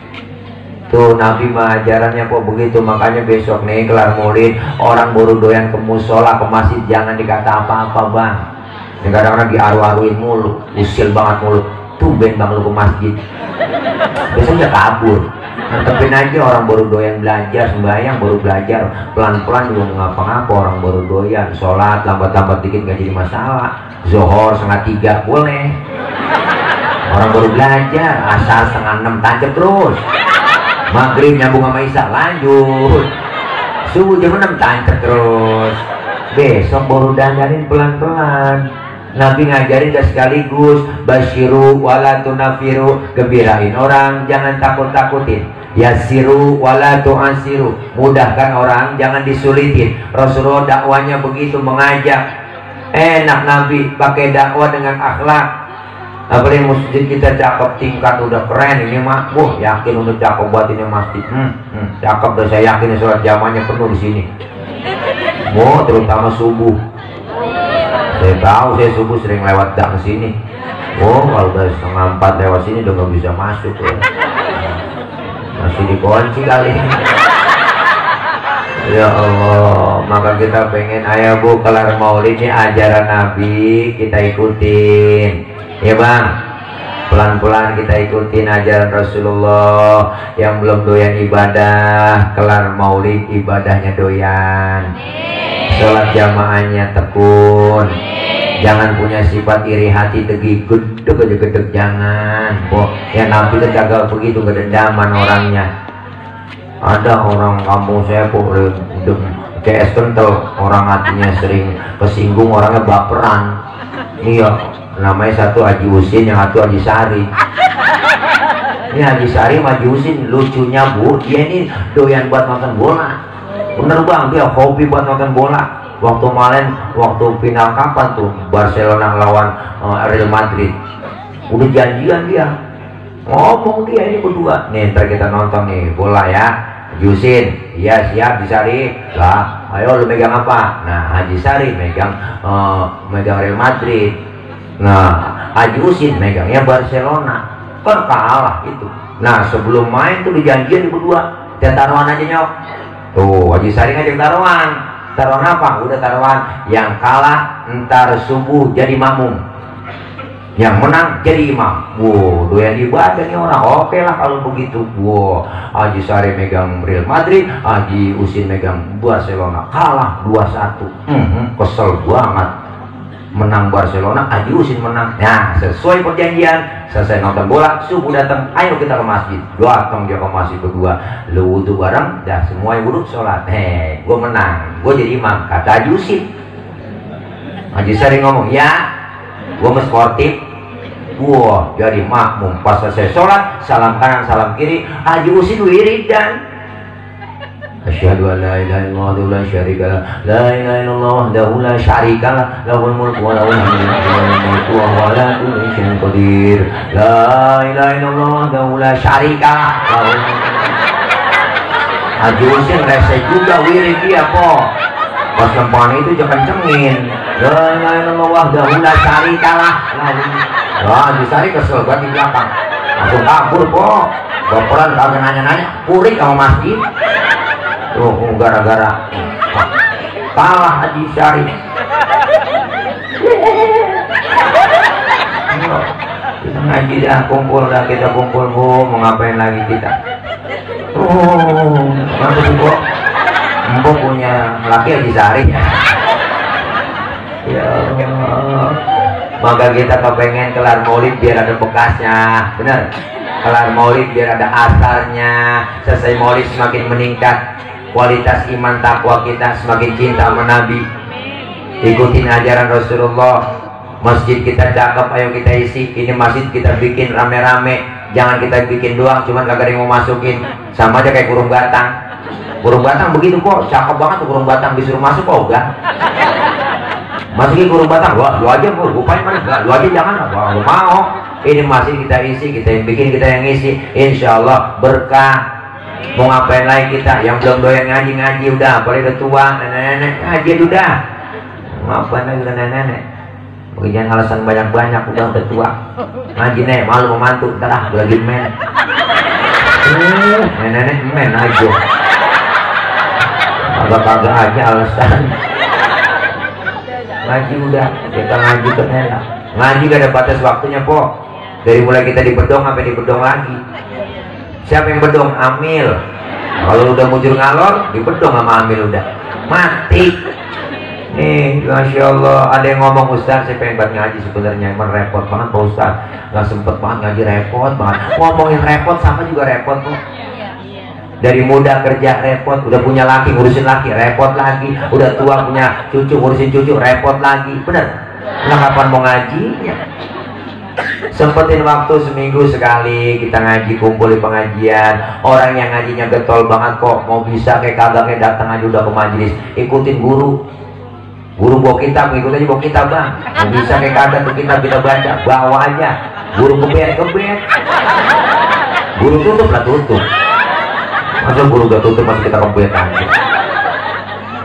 Tuh Nabi mah ajarannya kok begitu. Makanya besok nih kelar maulid, orang baru doyan ke musola, ke masjid, jangan dikata apa-apa bang. Kadang-kadang diaru-aruin mulu, usil banget mulu. Tumben bang lu ke masjid, besoknya kabur. Mantepin aja, orang baru doyan belajar, sembahyang baru belajar, pelan-pelan juga ngapa-ngapa. Orang baru doyan sholat, lambat-lambat dikit gak jadi masalah. Zohor 2:30 boleh. Orang baru belajar, asar 5:30 tancap terus. Maghrib nyambung sama Isya lanjut. Subuh jam 6 tancap terus. Besok baru dandanin pelan-pelan. Nabi ngajarin dah sekaligus, basyiru wala tunafiru, gembirain orang, jangan takut-takutin. Yasiru wala tu'asiru, mudahkan orang, jangan disulitin. Rasulullah dakwanya begitu, mengajak. Enak Nabi pakai dakwah dengan akhlak. Apalagi masjid kita cakep, tingkat udah keren ini mah. Wah, yakin udah cakep buat ini masjid. Cakep dah, saya yakin sholat jamaahnya penuh di sini. Oh, terutama subuh. Saya tahu, saya subuh sering lewat dak ke sini. Oh, kalau udah 3:30 lewat sini udah nggak bisa masuk ya. Masih dikunci kali. Ya Allah, maka kita pengen ayah bu kelar maulid ini ajaran Nabi kita ikutin, ya bang. Pelan-pelan kita ikutin ajaran Rasulullah. Yang belum doyan ibadah, kelar maulid ibadahnya doyan. Sholat jamaahnya tekun. Jangan punya sifat iri hati, degi gedeg aja gedeg, jangan. Ya Nabi itu kagak begitu, kedendaman orangnya. Ada orang kampung saya kok kayak es kental, orang hatinya sering kesinggung, orangnya baperan. Iya, namanya satu Haji Husin, yang satu Haji Sari. Ini Haji Sari sama Haji Husin, lucunya bu, dia ini doyan buat nonton bola. Bener bang, dia hobi buat nonton bola. Waktu kemarin, waktu final kapan tuh Barcelona lawan Real Madrid, udah janjian dia, ngomong dia ini berdua, nih ntar kita nonton nih bola ya. Yusin, iya siap Disari lah, ayo lu megang apa? Nah Haji Sari megang Real Madrid, nah Haji Husin megangnya Barcelona. Kan kalah itu. Nah sebelum main tuh dijanjian berdua, dia taruhan aja nyok. Tuh Haji Sari ngajak taruhan. Taruhan apa? Udah taruhan, yang kalah ntar subuh jadi makmum, yang menang jadi imam. Wow, doyan ibadah nih orang. Oke lah kalau begitu. Wow, Haji Sari megang Real Madrid, Haji Husin megang Barcelona, kalah 2-1. Kesel banget. menang Barcelona, Haji Husin menang. Nah, sesuai perjanjian, selesai nonton bola, subuh datang, ayo kita ke masjid. Datang dia ke masjid berdua, lu wudhu bareng, dah semua yang wudhu sholat. Gue menang, gue jadi imam. Kata Haji Husin, Haji sering ngomong, ya, gue sportif. Wah, jadi makmum. Pas selesai sholat, salam kanan, salam kiri, Haji Husin wiridan. Asyhadu an la ilaha illallah la syarika lah, la ilaha illallah wahdahu la syarika lah, lahul mulku wa lahul hamdu wa huwa ala kulli syai'in qadir. La ilaha illallah wahdahu la syarika lah, lahul mulku. Haji Husin rese juga wirid dia po. Pas lempangan itu jangan kencengin. La ilaha illallah wahdahu la syarika lah, lahul. Wah, Haji Sari kesel banget di belakang. Langsung kabur po. Baperan kagak nanya-nanya, purik sama masjid. Tuh, gara-gara kalah Haji Syarif. Kita ngaji dah, kumpul dah, kita kumpul bu, mau ngapain lagi kita? Nanti sih bu, empo punya laki Haji Syarif. Ya Allah, maka kita kepengen kelar maulid biar ada bekasnya, bener? Kelar maulid biar ada asarnya. Selesai maulid semakin meningkat kualitas iman takwa kita, semakin cinta sama Nabi, ikutin ajaran Rasulullah. Masjid kita cakep, ayo kita isi. Ini masjid kita bikin rame-rame, jangan kita bikin doang cuman kagak ada yang mau masukin. Sama aja kayak burung batang. Burung batang begitu kok, cakep banget tuh burung batang, disuruh masuk kok enggak. Masukin burung batang, wah lu aja bu, rupanya mana, lu aja jangan, wah lu mau. Ini masjid kita isi, kita yang bikin, kita yang isi, insya Allah berkah. Mau ngapain lagi kita? Yang belum doyan ngaji-ngaji udah, apalagi udah tua, nenek-nenek ngaji udah. Ngapain lagi nenek-nenek? Mungkin jangan alasan banyak-banyak, udah tua. Ngaji nek, malu memantu, ntar ah lagi men. Nenek-nenek men aja. Agak-agak aja alasan. Ngaji udah, kita ngaji ke nenek. Ngaji gak ada batas waktunya po. Dari mulai kita dibedong sampai dibedong lagi. Siapa yang bedong? Amil. Kalau udah mujur ngalor, dibedong sama Amil udah mati. Nih, Masya Allah, ada yang ngomong, Ustaz, saya pengen banget ngaji sebenarnya, emang repot banget Pak Ustaz, nggak sempet banget ngaji, repot banget. Ngomongin repot sama juga repot kok. Dari muda kerja repot, udah punya laki ngurusin laki repot lagi, udah tua punya cucu ngurusin cucu repot lagi, bener? Nah, kapan mau ngajinya? Sempetin waktu seminggu sekali kita ngaji, kumpul di pengajian. Orang yang ngajinya getol banget kok, mau bisa kayak kagaknya datang aja udah ke majelis, ikutin guru. Guru bawa kitab, ikut aja bawa kitab bang. Mau bisa kayak kagak tuh kitab kita baca, bawa aja. Guru kebet. Guru tutup lah tutup. Masa guru gak tutup masih kita kebet aja.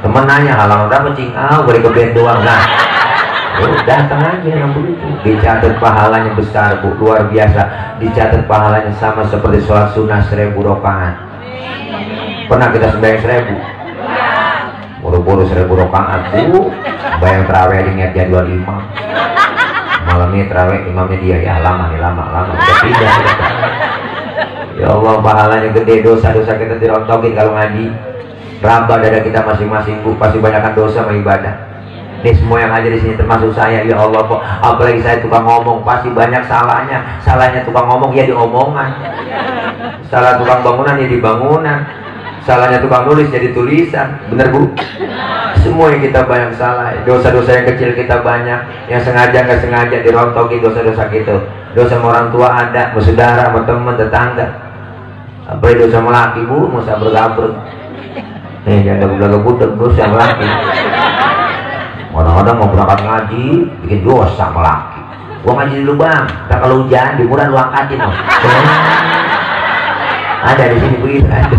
Temen nanya halaman berapa cing? Ah, boleh kebet doang. Nah, datang aja yang begitu. Dicatat pahalanya besar bu, luar biasa. Dicatat pahalanya sama seperti sholat sunnah 1000 rakaat. Pernah kita sembahyang 1000? Buru-buru 1000 rakaat bu. Bayang terawih di niat jadwal imam. Malam ini terawih imamnya dia, ya lama nih, lama. Udah pindah. Ya Allah, pahalanya gede, dosa-dosa kita dirontokin kalau ngaji. Raba dada kita masing-masing bu, pasti banyakkan dosa sama ibadah. Ini semua yang ada di sini termasuk saya, ya Allah kok. Apalagi saya tukang ngomong, pasti banyak salahnya. Salahnya tukang ngomong ya di omongan. Salah tukang bangunan ya di bangunan. Salahnya tukang nulis jadi tulisan. Bener bu? Semua yang kita banyak salah. Dosa-dosa yang kecil kita banyak. Yang sengaja nggak sengaja dirontokin dosa-dosa gitu. Dosa sama orang tua ada, sama saudara, sama teman, tetangga. Apalagi dosa sama laki bu, masa bergabrek. Jangan belaga budak dosa sama laki. Kadang-kadang mau berangkat ngaji, bikin dosa sama laki. Gua ngaji dulu bang, ntar kalau hujan di murah lu angkatin loh. Ada di sini begitu ada.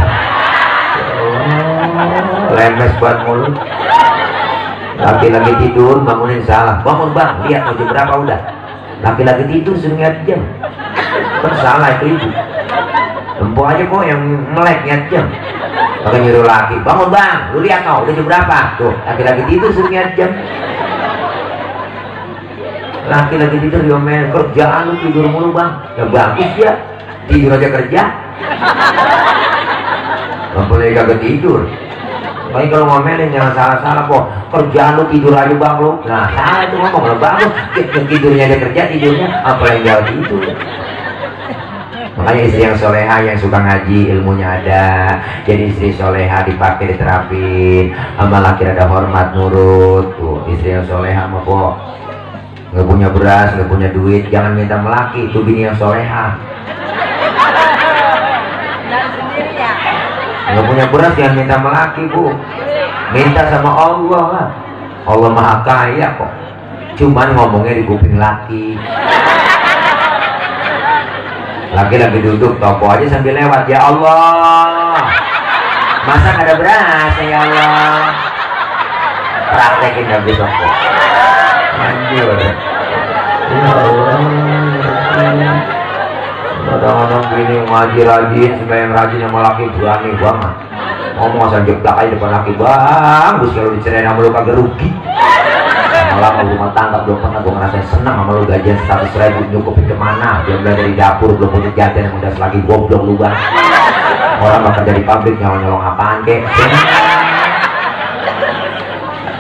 Lemes buat mulut. Laki-laki tidur, bangunin salah. Bangun bang, lihat mau jam berapa udah. Laki-laki tidur suruh lihat jam. Kan salah itu ibu. Tempo aja kok yang melek lihat jam. Pakai nyuruh laki, bangun bang, lu lihat no, udah jam berapa? Tuh, laki-laki tidur suruh lihat jam. Laki-laki tidur diomelin, kerjaan lu tidur mulu bang. Ya bagus ya, tidur aja kerja. Gak boleh kagak tidur. Baik kalau ngomelin jangan salah-salah kok. Kerjaan lu tidur aja bang lu. Nah salah itu ngomong lu bang lu. Tidurnya dia kerja tidurnya apa yang jauh itu. Makanya istri yang soleha yang suka ngaji ilmunya ada. Jadi istri soleha dipakai diterapin. Sama laki ada hormat nurut. Tuh istri yang soleha mah kok nggak punya beras nggak punya duit jangan minta melaki itu bini yang soleha. Nggak punya beras jangan minta melaki bu. Minta sama Allah lah. Allah maha kaya kok. Cuman ngomongnya di kuping laki. Laki lagi duduk topo aja sambil lewat. Ya Allah masa nggak ada beras ya Allah. Praktekin gak bisa kok. Anjir. Ya Allah. Kadang-kadang gini ngaji rajin, sembahyang rajin sama laki berani banget. Ngomong asal jeplak aja depan laki bang. Terus kalau dicerain sama lu kagak rugi. Lama rumah tangga belum pernah gue ngerasain senang sama lu gajian 100.000 nyukupin kemana? Dia mulai dari dapur belum punya jajan yang udah lagi goblok lu bang. Orang bakal jadi pabrik nyolong apaan kek?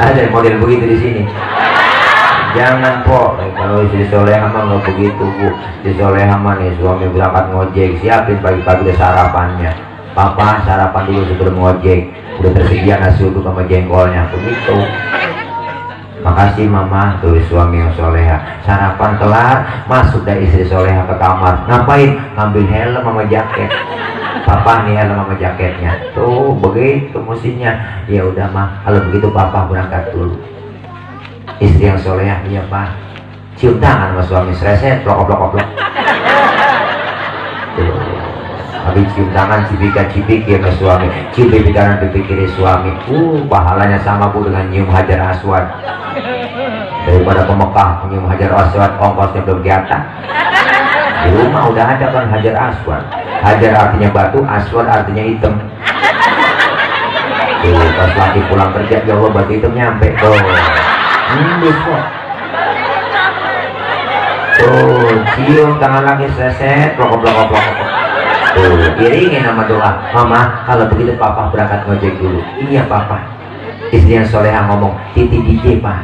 Ada model begitu di sini. Jangan po, kalau istri soleha mah nggak begitu bu. Istri soleha mah nih suami berangkat ngojek, siapin pagi-pagi udah sarapannya. Papa sarapan dulu sebelum ngojek, udah tersedia nasi uduk sama jengkolnya, begitu. Makasih mama, tuh suami yang soleha. Sarapan kelar, masuk dari istri soleha ke kamar. Ngapain? Ngambil helm sama jaket. Papa nih helm sama jaketnya. Tuh begitu mestinya. Ya udah mah, kalau begitu papa berangkat dulu. Istri yang soleha, iya pak. Cium tangan sama suami, sereset, plok-plok-plok. Habis cium tangan, cipika-cipik ya sama suami. Cium pipi kanan, pipi kiri suami. Pahalanya sama bu dengan nyium Hajar Aswad. Daripada ke Mekah nyium Hajar Aswad, ongkosnya belum kelihatan. Di rumah udah ada kan Hajar Aswad. Hajar artinya batu, Aswad artinya hitam. Tuh, pas lagi pulang kerja, ya Allah batu hitam nyampe tuh. Kok. Tuh, cium tangan lagi seset, plok-plok. Tuh, iringin nama doa. Mama, kalau begitu papa berangkat ngojek dulu. Iya papa. Istri yang soleha ngomong, titi DJ pak.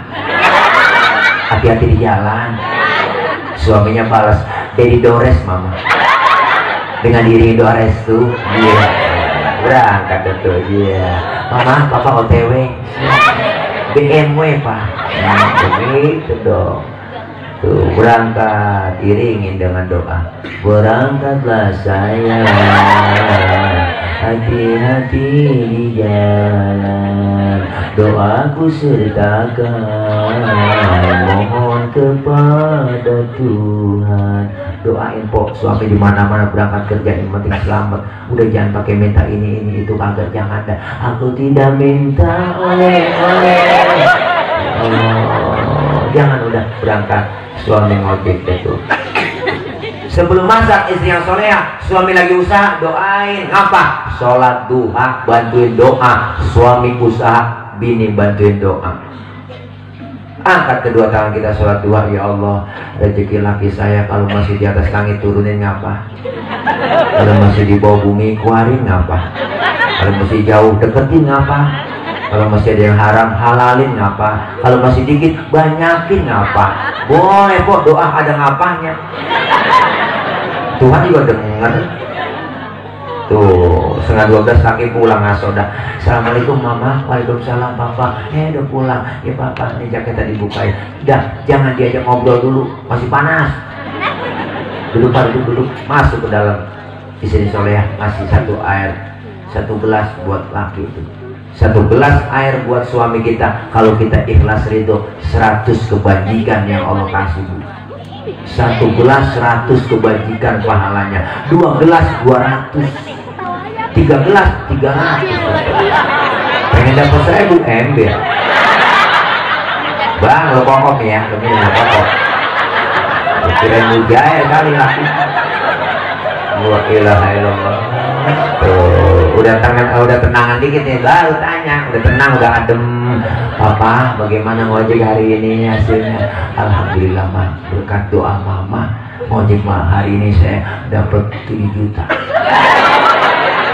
Hati-hati di jalan. Suaminya balas, Dedi Dores mama. Dengan diiringi doa restu. Iya. Berangkat tuh, iya. Mama, papa OTW. BMW pak. Nah, begitu dong. Tuh berangkat iringin dengan doa. Berangkatlah saya, hati-hati di jalan. Doaku sertakan, mohon kepada Tuhan. Doain pok suami di mana-mana berangkat kerja yang penting selamat. Udah jangan pakai minta ini itu kagak, jangan ada. Aku tidak minta oleh. Jangan udah berangkat suami ngojek itu. Sebelum masak istri yang soleha, suami lagi usaha doain apa? Sholat duha, bantuin doa. Suami usaha, bini bantuin doa. Angkat kedua tangan kita sholat duha. Ya Allah, rezeki laki saya kalau masih di atas langit turunin ngapa? Kalau masih di bawah bumi keluarin ngapa? Kalau masih jauh deketin ngapa? Kalau masih ada yang haram halalin ngapa? Kalau masih dikit banyakin ngapa? Boleh kok doa ada ngapanya. Tuhan juga denger. Tuh 11:30 laki pulang ngasoda. Assalamualaikum mama. Waalaikumsalam papa. Udah pulang. Ya papa ini jaket tadi bukain. Dah jangan diajak ngobrol dulu, masih panas. Duduk duduk masuk ke dalam. Istri soleha ngasih satu gelas buat laki itu. 1 gelas air buat suami kita. Kalau kita ikhlas ridho 100 kebajikan yang Allah kasih bu. 1 gelas 100 kebajikan pahalanya. 2 gelas 200. 3 gelas 300. Pengen dapat 1000 ember. Bang lo pokok ya, lo minum pokok. Kira mujair kali laki. La ilaha illallah. Tuh, udah tenangan dikit nih, baru tanya, udah tenang, udah adem. Papa, bagaimana ngojek hari ini hasilnya? Alhamdulillah mah, berkat doa mama, ngojek mah hari ini saya dapat 7 juta.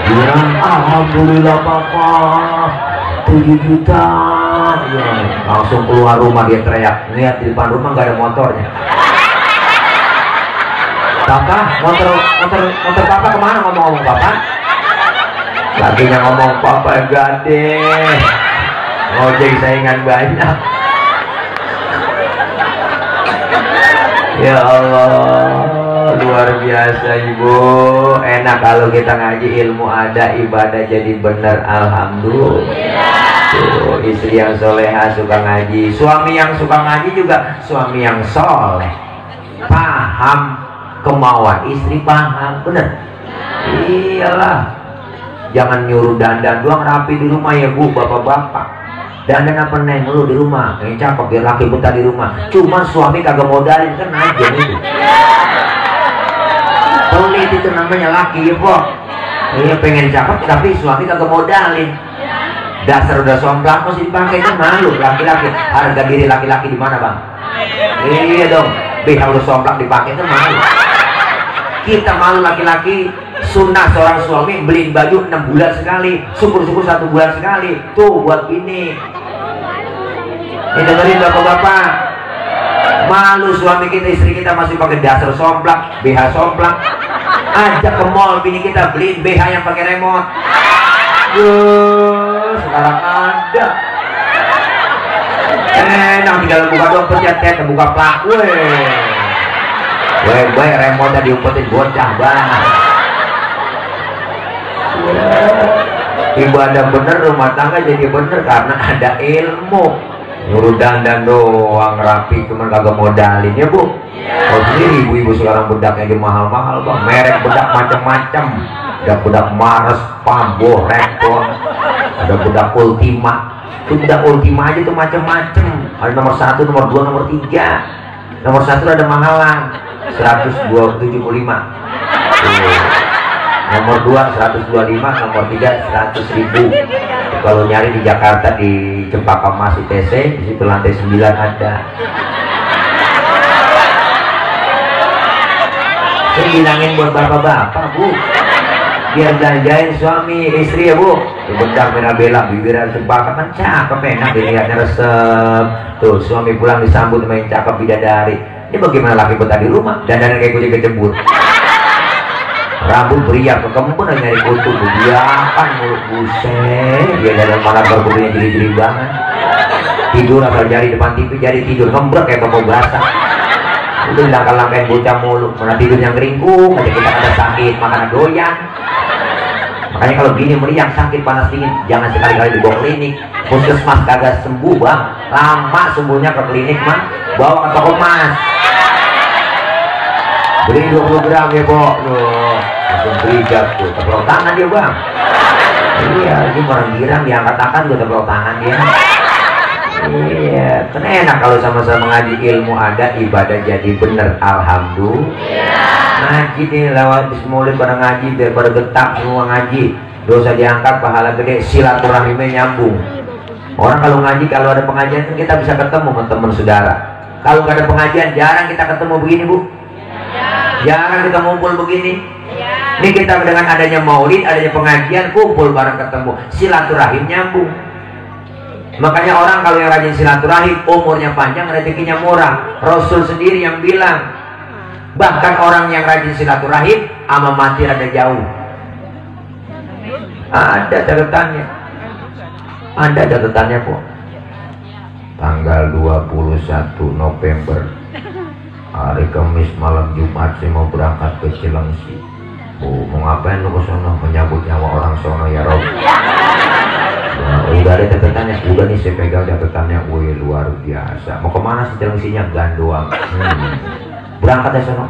Bilang alhamdulillah papa, 7 juta. Ya, langsung keluar rumah dia teriak. Lihat di depan rumah nggak ada motornya. Papa, motor papa kemana? Ngomong-ngomong papa. Lakinya ngomong papa gade. Ngojek saingan banyak. Ya Allah, luar biasa ibu. Enak kalau kita ngaji, ilmu ada, ibadah jadi benar. Alhamdulillah. Tuh, istri yang soleha suka ngaji, suami yang suka ngaji juga suami yang soleh, paham kemauan istri, paham bener. Iyalah, jangan nyuruh dandan doang rapi di rumah ya bu, bapak-bapak. Dandan apa neng lu di rumah, yang cakep biar laki betah di rumah. Cuma suami kagak modalin kan aja itu. Pelit itu namanya laki ya po. Iya pengen cakep tapi suami kagak modalin. Dasar udah somplak masih dipakai kan malu laki-laki. Harga diri laki-laki di mana bang? Iya dong, BH udah somplak dipakai kan malu. Kita malu laki-laki. Sunnah seorang suami beliin baju 6 bulan sekali, syukur-syukur 1 bulan sekali. Tuh buat ini. Ini dengerin bapak-bapak. Malu suami kita, istri kita masih pakai dasar somplak, BH somplak. Ajak ke mall bini kita beliin BH yang pakai remote. Sekarang ada. Enak tinggal buka dompet ya, buka plak. Weh, remote diumpetin bocah banget. Ibadah bener, rumah tangga jadi bener karena ada ilmu. Nyuruh dandan doang rapi cuman kagak modalin ya bu. Kalau sendiri ibu-ibu sekarang bedaknya di mahal-mahal bang, merek bedak macam-macam. Ada bedak Mars, Pambo, Rekon, ada bedak Ultima. Itu bedak Ultima aja tuh macam-macam. Ada nomor 1, nomor 2, nomor 3. Nomor 1 ada mahalan 175. Nomor 2 125, nomor 3 100.000. Kalau nyari di Jakarta di Cempaka Mas ITC, di situ lantai 9 ada. Saya bilangin buat bapak-bapak bu, biar belanjain suami istri ya bu. Bedak merah bela, bibirnya cempaka kan cakep, enak dilihatnya resep. Tuh suami pulang disambut main cakep bidadari. Ini bagaimana laki betah di rumah dandan kayak kucing kecebur. Rambut beriak ke kebun nyari kutu, biarkan mulut buset. Dia dalam mana berbuatnya jeri-jeri banget. Tidur asal jari depan TV, jari tidur ngembrek kayak mau basah. Udah langkah-langkahin bocah mulu, mana tidur yang keringkung aja, kita ada sakit makanan doyan. Makanya kalau gini meriang sakit panas dingin jangan sekali-kali dibawa klinik. Puskesmas kagak sembuh bang, lama sembuhnya ke klinik mah bawa ke toko emas. Beri 20 gram ya po, loh langsung beri tuh, tepelok tangan dia bang. Iya, ini orang girang diangkat tangan juga tepelok tangan dia. Iya, kan enak kalau sama-sama ngaji, ilmu ada, ibadah jadi bener. Alhamdulillah. Ngaji nih lewat bismillah pada ngaji biar pada getak semua ngaji. Dosa diangkat, pahala gede, silaturahimnya nyambung. Orang kalau ngaji, kalau ada pengajian kan kita bisa ketemu sama teman saudara. Kalau nggak ada pengajian jarang kita ketemu begini bu. Jarang kita ngumpul begini. Ini kita dengan adanya maulid, adanya pengajian, kumpul bareng ketemu, silaturahim nyambung. Makanya orang kalau yang rajin silaturahim umurnya panjang, rezekinya murah. Rasul sendiri yang bilang, bahkan orang yang rajin silaturahim sama mati rada jauh. Ada catatannya. Ada catatannya kok. Tanggal 21 November hari Kamis malam Jumat saya mau berangkat ke Cilengsi. Oh, mau ngapain lu ke sono? Menyambut nyawa orang sono ya Rob. Nah, udah ada catatannya, udah nih saya pegang catatannya. Wih luar biasa. Mau kemana sih Cilengsinya? Gandoang. Berangkat ya sono.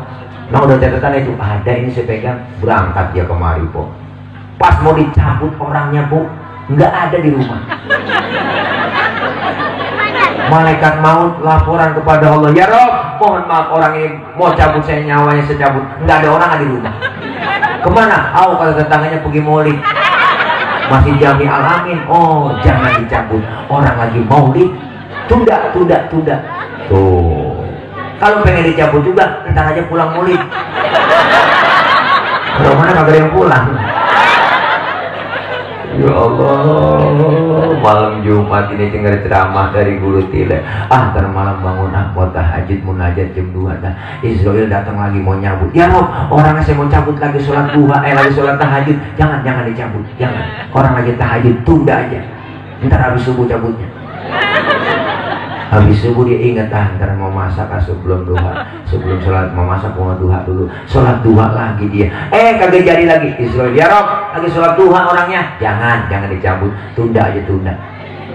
Nah udah catatannya itu ada, ini saya pegang. Berangkat dia kemari po. Pas mau dicabut orangnya bu, nggak ada di rumah. Malaikat maut laporan kepada Allah, ya Rob, mohon maaf orang ini mau cabut saya nyawanya, saya cabut. Nggak ada orang di rumah. Kemana? Oh kata tetangganya pergi maulid. Masih Jami Al-Amin. Oh jangan dicabut, orang lagi maulid. Tunda. Tuh. Kalau pengen dicabut juga, ntar aja pulang maulid. Kalau mana kagak ada yang pulang. Ya Allah, malam Jumat ini dengar ceramah dari guru Tile. Ntar malam bangun mau tahajud munajat jam 2. Nah, Israel datang lagi mau nyabut. Ya Rob, orang saya mau cabut lagi sholat duha, lagi sholat tahajud. Jangan dicabut, jangan. Orang lagi tahajud, tunda aja. Ntar habis subuh cabutnya. Habis subuh dia ingat, ntar mau masak sebelum duha, sebelum sholat mau masak mau duha dulu, sholat duha lagi dia, kagak jadi lagi. Israel, ya Rob, lagi sholat duha orangnya, jangan dicabut, tunda aja tunda.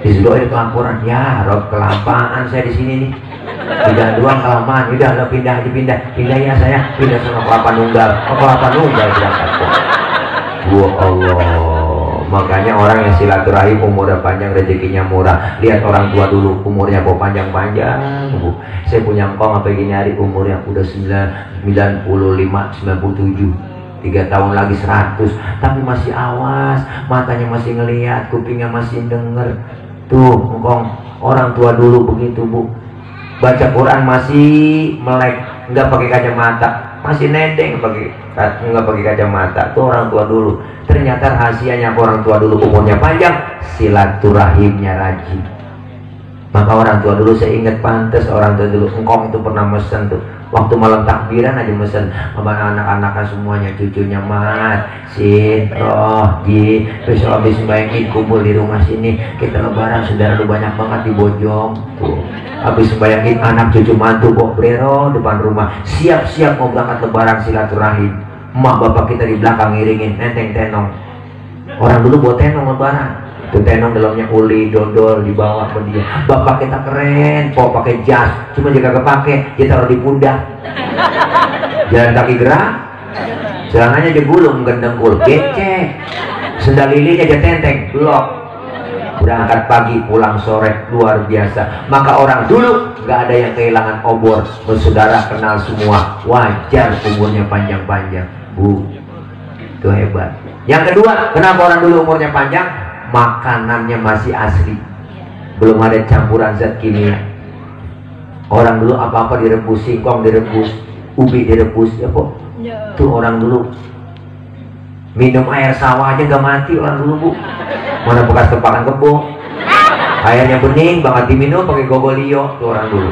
Israel itu laporan, ya Rob kelamaan saya di sini nih, tidak doang kelamaan, udah lo pindah ya saya, pindah sama Kelapa Nunggal, Kelapa Nunggal berangkat. Wah Allah. Makanya orang yang silaturahim umurnya panjang, rezekinya murah. Lihat orang tua dulu umurnya kok panjang-panjang, Bu. Saya punya engkong apa gini hari umurnya udah 95, 97. 3 tahun lagi 100, tapi masih awas, matanya masih ngelihat, kupingnya masih denger. Tuh, engkong orang tua dulu begitu, Bu. Baca Quran masih melek, nggak pakai kacamata, masih nendeng nggak pakai kacamata. Tuh orang tua dulu. Ternyata rahasianya orang tua dulu umurnya panjang, silaturahimnya rajin. Maka orang tua dulu saya ingat pantas orang tua dulu engkong itu pernah mesen tuh waktu malam takbiran aja mesen sama anak-anaknya semuanya, cucunya Mat, Sin, Roh, Ji, besok habis sembahyang Id kumpul di rumah sini, kita lebaran, saudara lu banyak banget di Bojong tuh. Habis sembahyang Id anak cucu mantu kok brero depan rumah, siap-siap mau berangkat lebaran silaturahim. Emak bapak kita di belakang ngiringin nenteng tenong. Orang dulu buat tenong lebaran. Itu tenong dalamnya uli, dodol dibawa ke dia. Bapak kita keren, kok pakai jas, cuma jika kepake, dia taruh di pundak. Jalan kaki gerak, celananya aja gulung, gendengkul, becek. Sendal lilinya aja tenteng, blok. Berangkat pagi, pulang sore, luar biasa. Maka orang dulu nggak ada yang kehilangan obor. Bersaudara kenal semua, wajar umurnya panjang-panjang. Bu, itu hebat. Yang kedua, kenapa orang dulu umurnya panjang? Makanannya masih asli, belum ada campuran zat kimia. Orang dulu apa-apa direbus, singkong direbus, ubi direbus, ya kok. Tuh orang dulu minum air sawah aja gak mati orang dulu, Bu. Mana bekas tepakan kebo, airnya bening banget diminum pakai gogolio. Tuh orang dulu.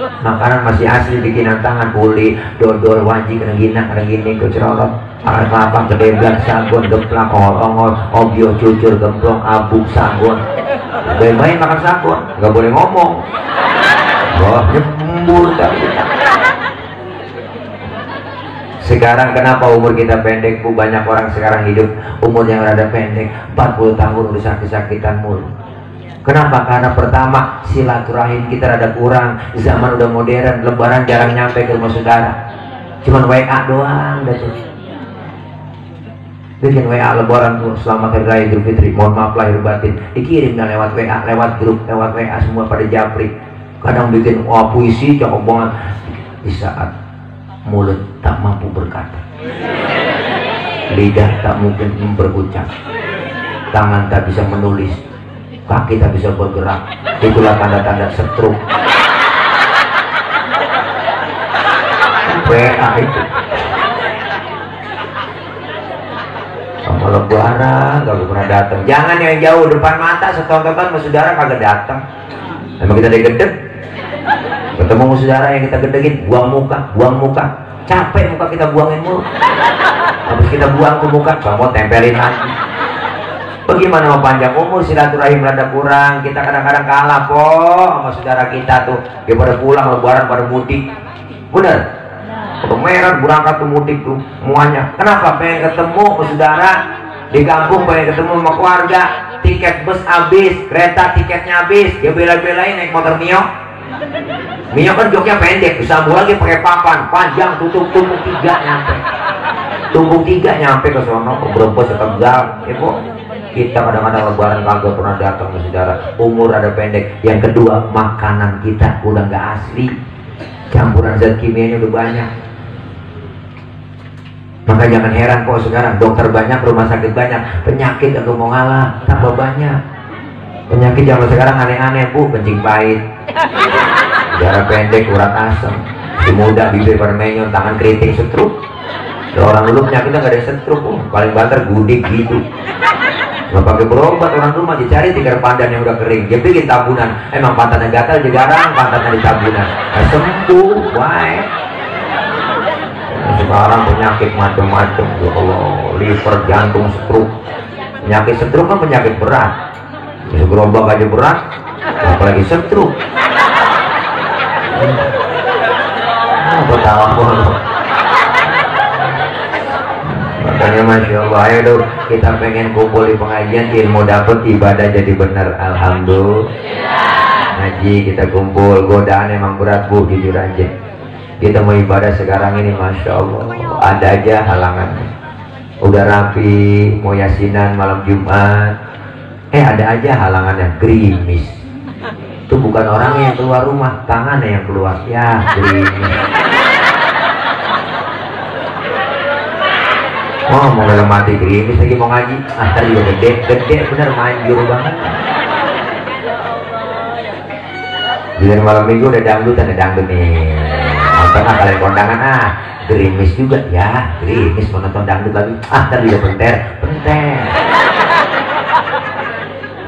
Makanan masih asli, bikinan tangan, uli, dodol, waji, kena gini, kecerolot, akar kelapa, kedeblak, sagon, geplak, ongol, obio, cucur, gemplong, abuk, sagon. Baik-baik makan sagon, nggak boleh ngomong. Wah, nyembur tapi. Sekarang kenapa umur kita pendek, Bu? Banyak orang sekarang hidup umurnya rada pendek, 40 tahun udah sakit-sakitan mulu. Kenapa? Karena pertama silaturahim kita rada kurang, zaman udah modern, lebaran jarang nyampe ke rumah saudara, cuman WA doang dah tuh. Bikin WA lebaran tuh, selamat hari raya Idul Fitri, mohon maaf lahir batin, dikirim dah lewat WA, lewat grup, lewat WA semua pada japri. Kadang bikin puisi, cakep banget. Di saat mulut tak mampu berkata, lidah tak mungkin berucap, tangan tak bisa menulis, kaki tak bisa bergerak, itulah tanda-tanda stroke. WA itu sama lebaran gak pernah datang. Jangan yang jauh, depan mata setonton-tonton sama saudara kagak datang. Emang kita digedeg, ketemu sama saudara yang kita gedegin, buang muka, capek muka kita buangin mulu. Habis kita buang ke muka, kamu tempelin lagi. Bagaimana mau panjang umur, silaturahim rada kurang. Kita kadang-kadang kalah kok sama saudara kita tuh. Dia pada pulang lebaran, pada mudik. Bener? Udah merah berangkat ke mudik tuh semuanya. Kenapa? Pengen ketemu sama saudara di kampung, pengen ketemu sama keluarga. Tiket bus habis, kereta tiketnya habis. Dia bela-belain naik motor Mio. Mio kan joknya pendek, disambung lagi pakai papan panjang, tumpuk 3 nyampe. Tumpuk 3 nyampe ke sono, ke Brebes, ke Tegal. Ya kok kita kadang-kadang lebaran kagak pernah datang ke saudara. Umur ada pendek. Yang kedua, makanan kita udah nggak asli, campuran zat kimianya udah banyak. Maka jangan heran kok sekarang dokter banyak, rumah sakit banyak, penyakit agak mau ngalah, tambah banyak. Penyakit zaman sekarang aneh-aneh, Bu. Kencing pahit, darah pendek, urat asam, si muda bibir pada menyon, tangan keriting, stroke. Orang dulu penyakitnya nggak ada stroke, paling banter gudik gitu. Nggak pakai berobat orang rumah, dicari tikar pandan yang udah kering, dia bikin tabunan. Emang pantannya gatal, jarang pantannya di tabunan. Nah, sembuh, baik. Sekarang penyakit macam-macam, ya Allah, liver, jantung, stroke. Penyakit stroke kan penyakit berat. Gerobak aja berat, apalagi stroke. Pertama makanya Masya Allah, ayo dong, kita pengen kumpul di pengajian, ilmu dapat, ibadah jadi benar. Alhamdulillah. Ngaji kita kumpul, godaan emang berat bu, jujur aja. Kita mau ibadah sekarang ini Masya Allah, ada aja halangannya. Udah rapi, mau yasinan malam Jumat, ada aja halangannya, gerimis. Itu bukan orang yang keluar rumah, tangannya yang keluar, ya gerimis. Oh, mau dalam mati gerimis lagi mau ngaji, tadi juga gede bener, manjur banget. Jadi malam minggu udah dangdut nih. Nonton kalian kondangan gerimis juga ya, gerimis mau nonton dangdut lagi, tadi juga penter.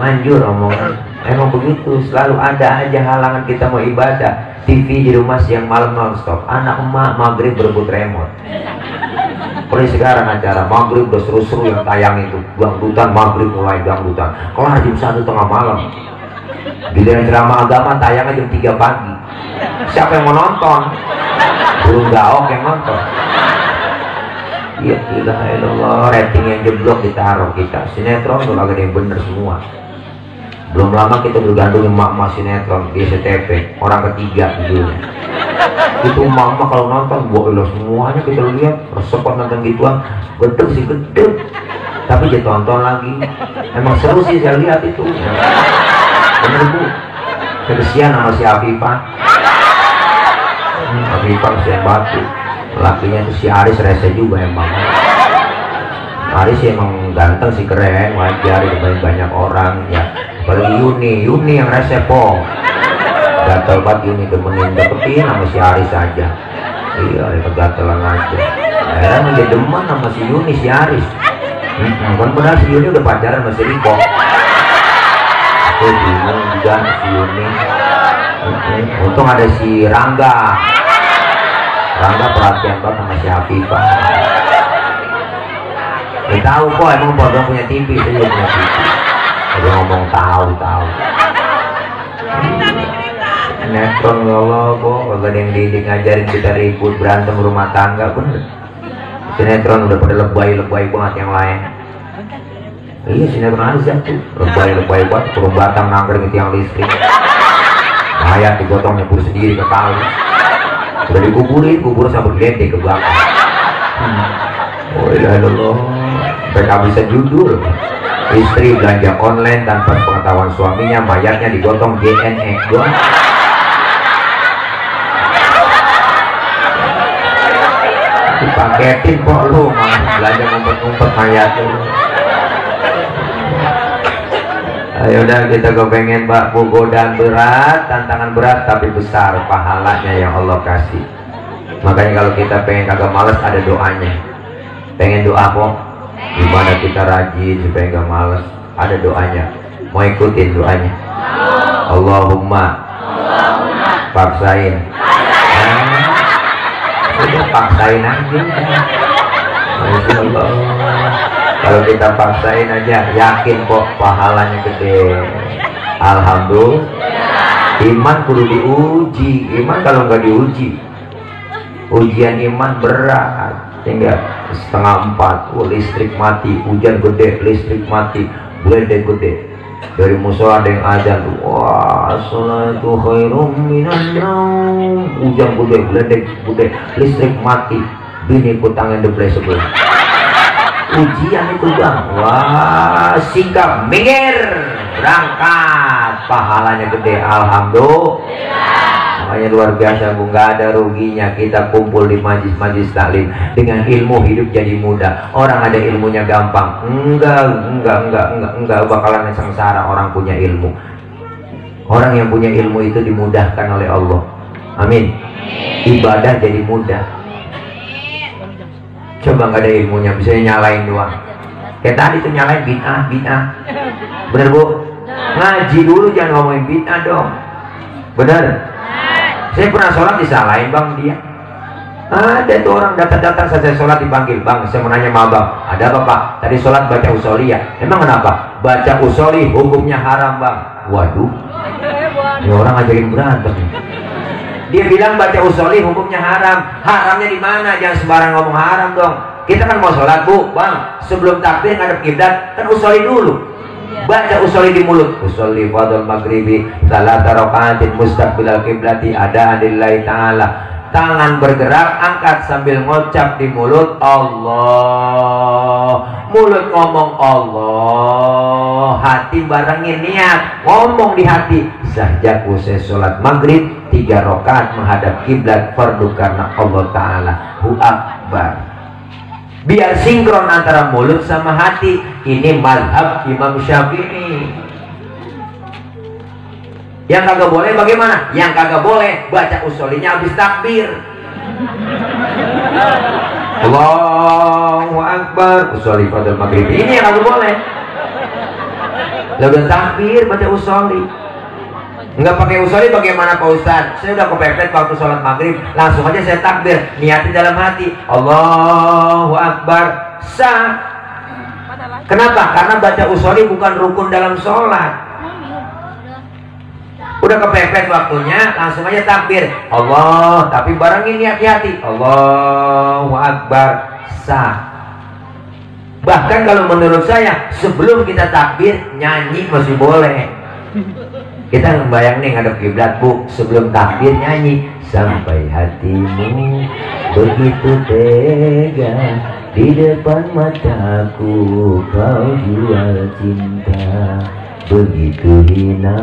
Manjur omongan. Emang begitu, selalu ada aja halangan kita mau ibadah. TV di rumah siang malam nonstop, anak emak maghrib berebut remote. Seperti sekarang acara maghrib udah seru-seru yang tayang itu, dangdutan maghrib mulai dangdutan, kelar jam 1 tengah malam. Giliran ceramah agama tayangnya jam 3 pagi. Siapa yang mau nonton? Belum gaok yang nonton. Ya ilah, rating yang jeblok ditaruh kita. Sinetron tuh agak yang bener semua. Belum lama kita bergandung emak-emak sinetron di SCTV, orang ketiga judulnya. Itu emak-emak kalau nonton, boilah semuanya kita lihat, resepot nonton gituan, gede sih gede. Tapi dia tonton lagi, emang seru sih saya lihat itu. Bener bu, kesian sama si Afifah. Afifah si Batu, lakinya itu si Aris rese juga emang. Aris emang ganteng sih, keren, wajar dibanding banyak orang ya. Apalagi Yuni yang rese po. Gatel banget Yuni, deketin sama si Aris aja. Iya, kegatelan aja. Dia demen sama si Yuni, si Aris. Kan benar si Yuni udah pacaran sama si Riko. Aku bingung juga si Yuni. Untung ada si Rangga perhatian banget sama si Afifah. Tahu kok emang Podong punya TV, saya juga punya TV. Dia ngomong tahu. Sinetron ya Allah kok, kagak ada yang didik ngajarin kita ribut berantem rumah tangga, bener. Sinetron udah pada lebay banget yang lain. Iya sinetron aja tuh, lebay banget, kurung batang nangkring itu yang listrik. Mayat digotong nyebur sendiri ke kali. Udah dikuburin, kubur sampai gede ke belakang. Oh ya Allah, mereka bisa judul. Istri belanja online tanpa pengetahuan suaminya, mayatnya digotong DNA. Dipaketin kok lu, malah belanja ngumpet-ngumpet mayat lu. Ayo udah, kita kepengen Mbak Bu, godaan berat, tantangan berat tapi besar pahalanya yang Allah kasih. Makanya kalau kita pengen kagak males, ada doanya. Pengen doa kok, gimana kita rajin supaya nggak males, ada doanya. Mau ikutin doanya? Allahumma paksain. Udah paksain aja. Masya Allah. Kalau kita paksain aja, yakin kok pahalanya gede. Alhamdulillah. Iman kudu diuji. Iman kalau nggak diuji, ujian iman berat. Hingga 3:30, listrik mati, hujan gede, listrik mati, geledek gede. Dari musola ada yang azan, wah salatu khairum minan naum, hujan gede, geledek gede, listrik mati, bini putangnya deblay sebelah. Ujian itu bang, wah sikap minggir, berangkat, pahalanya gede, alhamdulillah. Makanya luar biasa bu, nggak ada ruginya kita kumpul di majlis taklim. Dengan ilmu hidup jadi mudah. Orang ada ilmunya gampang, enggak bakalan sengsara orang punya ilmu. Orang yang punya ilmu itu dimudahkan oleh Allah. Amin. Ibadah jadi mudah. Coba nggak ada ilmunya, bisa nyalain doang. Kayak tadi tuh nyalain bid'ah. Bener Bu? Ngaji dulu, jangan ngomongin bid'ah dong. Bener? Saya pernah sholat disalahin bang dia. Ada tuh orang datang-datang saya sholat dipanggil, bang saya mau nanya sama abang, ada apa pak? Tadi sholat baca usoli ya? Emang kenapa? Baca usoli hukumnya haram bang. Waduh, ini orang ngajarin berantem. Dia bilang baca usoli hukumnya haram. Haramnya di mana? Jangan sembarang ngomong haram dong. Kita kan mau sholat bu, bang sebelum takbir ngadep kiblat kan usoli dulu. Baca usoli di mulut. Usoli fadl maghribi salata rakaatin mustaqbilal kiblati ada adillahi ta'ala. Tangan bergerak, angkat sambil ngocap di mulut Allah. Mulut ngomong Allah, hati barengin niat, ngomong di hati. Sejak usai sholat maghrib 3 rakaat menghadap kiblat fardu karena Allah Ta'ala. Hu Akbar. Biar sinkron antara mulut sama hati. Ini mazhab Imam Syafi'i. Yang kagak boleh bagaimana? Yang kagak boleh baca usolinya habis takbir. Allahu Akbar. Usoli fadl maghrib. Ini yang kagak boleh. Lalu takbir baca usoli. Enggak pakai usoli bagaimana Pak Ustaz? Saya udah kepepet waktu sholat maghrib, langsung aja saya takbir, niatin dalam hati Allahu Akbar. Sah. Kenapa? Karena baca usoli bukan rukun dalam sholat. Udah kepepet waktunya, langsung aja takbir Allah, tapi barengin niat hati Allahu Akbar. Sah. Bahkan kalau menurut saya sebelum kita takbir nyanyi masih boleh. Kita membayang nih ngadep kiblat bu, sebelum takbir nyanyi sampai hatimu begitu tega di depan mataku kau jual cinta. Begitu hina,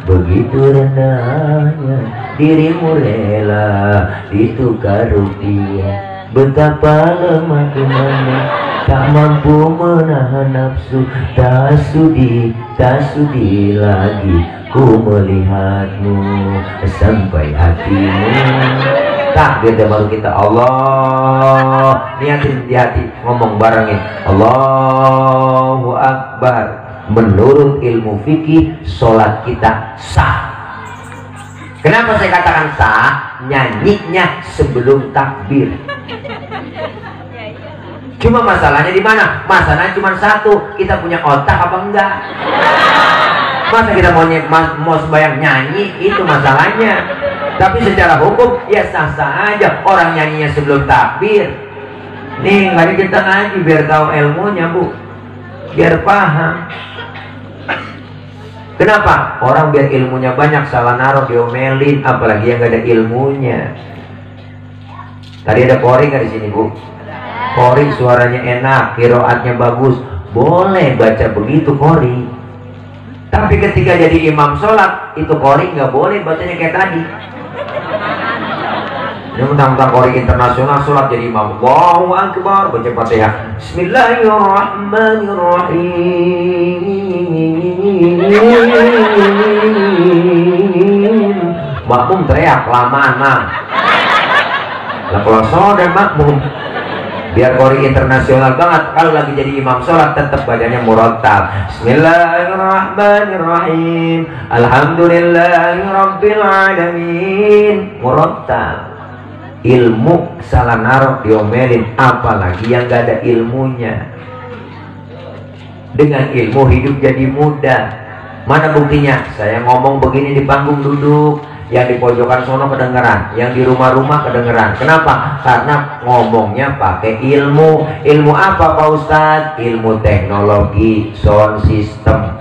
begitu rendahnya dirimu rela ditukar rupiah. Betapa lemah imanmu, tak mampu menahan nafsu. Tak sudi lagi ku melihatmu sampai hatimu. Takbir dan baru kita Allah, niatin di hati, ngomong barengin Allahu Akbar. Menurut ilmu fikih sholat kita sah. Kenapa saya katakan sah? Nyanyinya sebelum takbir. Cuma masalahnya di mana? Masalahnya cuma satu, kita punya otak apa enggak? Masa kita mau sembahyang nyanyi, itu masalahnya. Tapi secara hukum ya sah-sah aja. Orang nyanyinya sebelum takbir. Nih mari kita ngaji biar tahu ilmunya bu, biar paham. Kenapa? Orang biar ilmunya banyak salah naruh diomelin, apalagi yang gak ada ilmunya. Tadi ada Kori nggak di sini bu? Kori suaranya enak, qiraatnya bagus, boleh baca begitu Kori. Tapi ketika jadi imam sholat itu Kori nggak boleh bacanya kayak tadi. Ini mentang-mentang Kori internasional sholat jadi imam, Allahu Akbar, baca Fatihah, Bismillahirrahmanirrahim. Makmum teriak lamaan mah. Lah kalau sholat dan makmum, biar Kori internasional banget, kalau lagi jadi imam sholat tetap badannya murattal. Bismillahirrahmanirrahim. Alhamdulillahirabbil alamin. Murattal. Ilmu salah naruh diomelin, apalagi yang gak ada ilmunya. Dengan ilmu hidup jadi mudah. Mana buktinya? Saya ngomong begini di panggung duduk, yang di pojokan sono kedengeran, yang di rumah-rumah kedengeran. Kenapa? Karena ngomongnya pakai ilmu. Ilmu apa Pak Ustadz? Ilmu teknologi, sound system.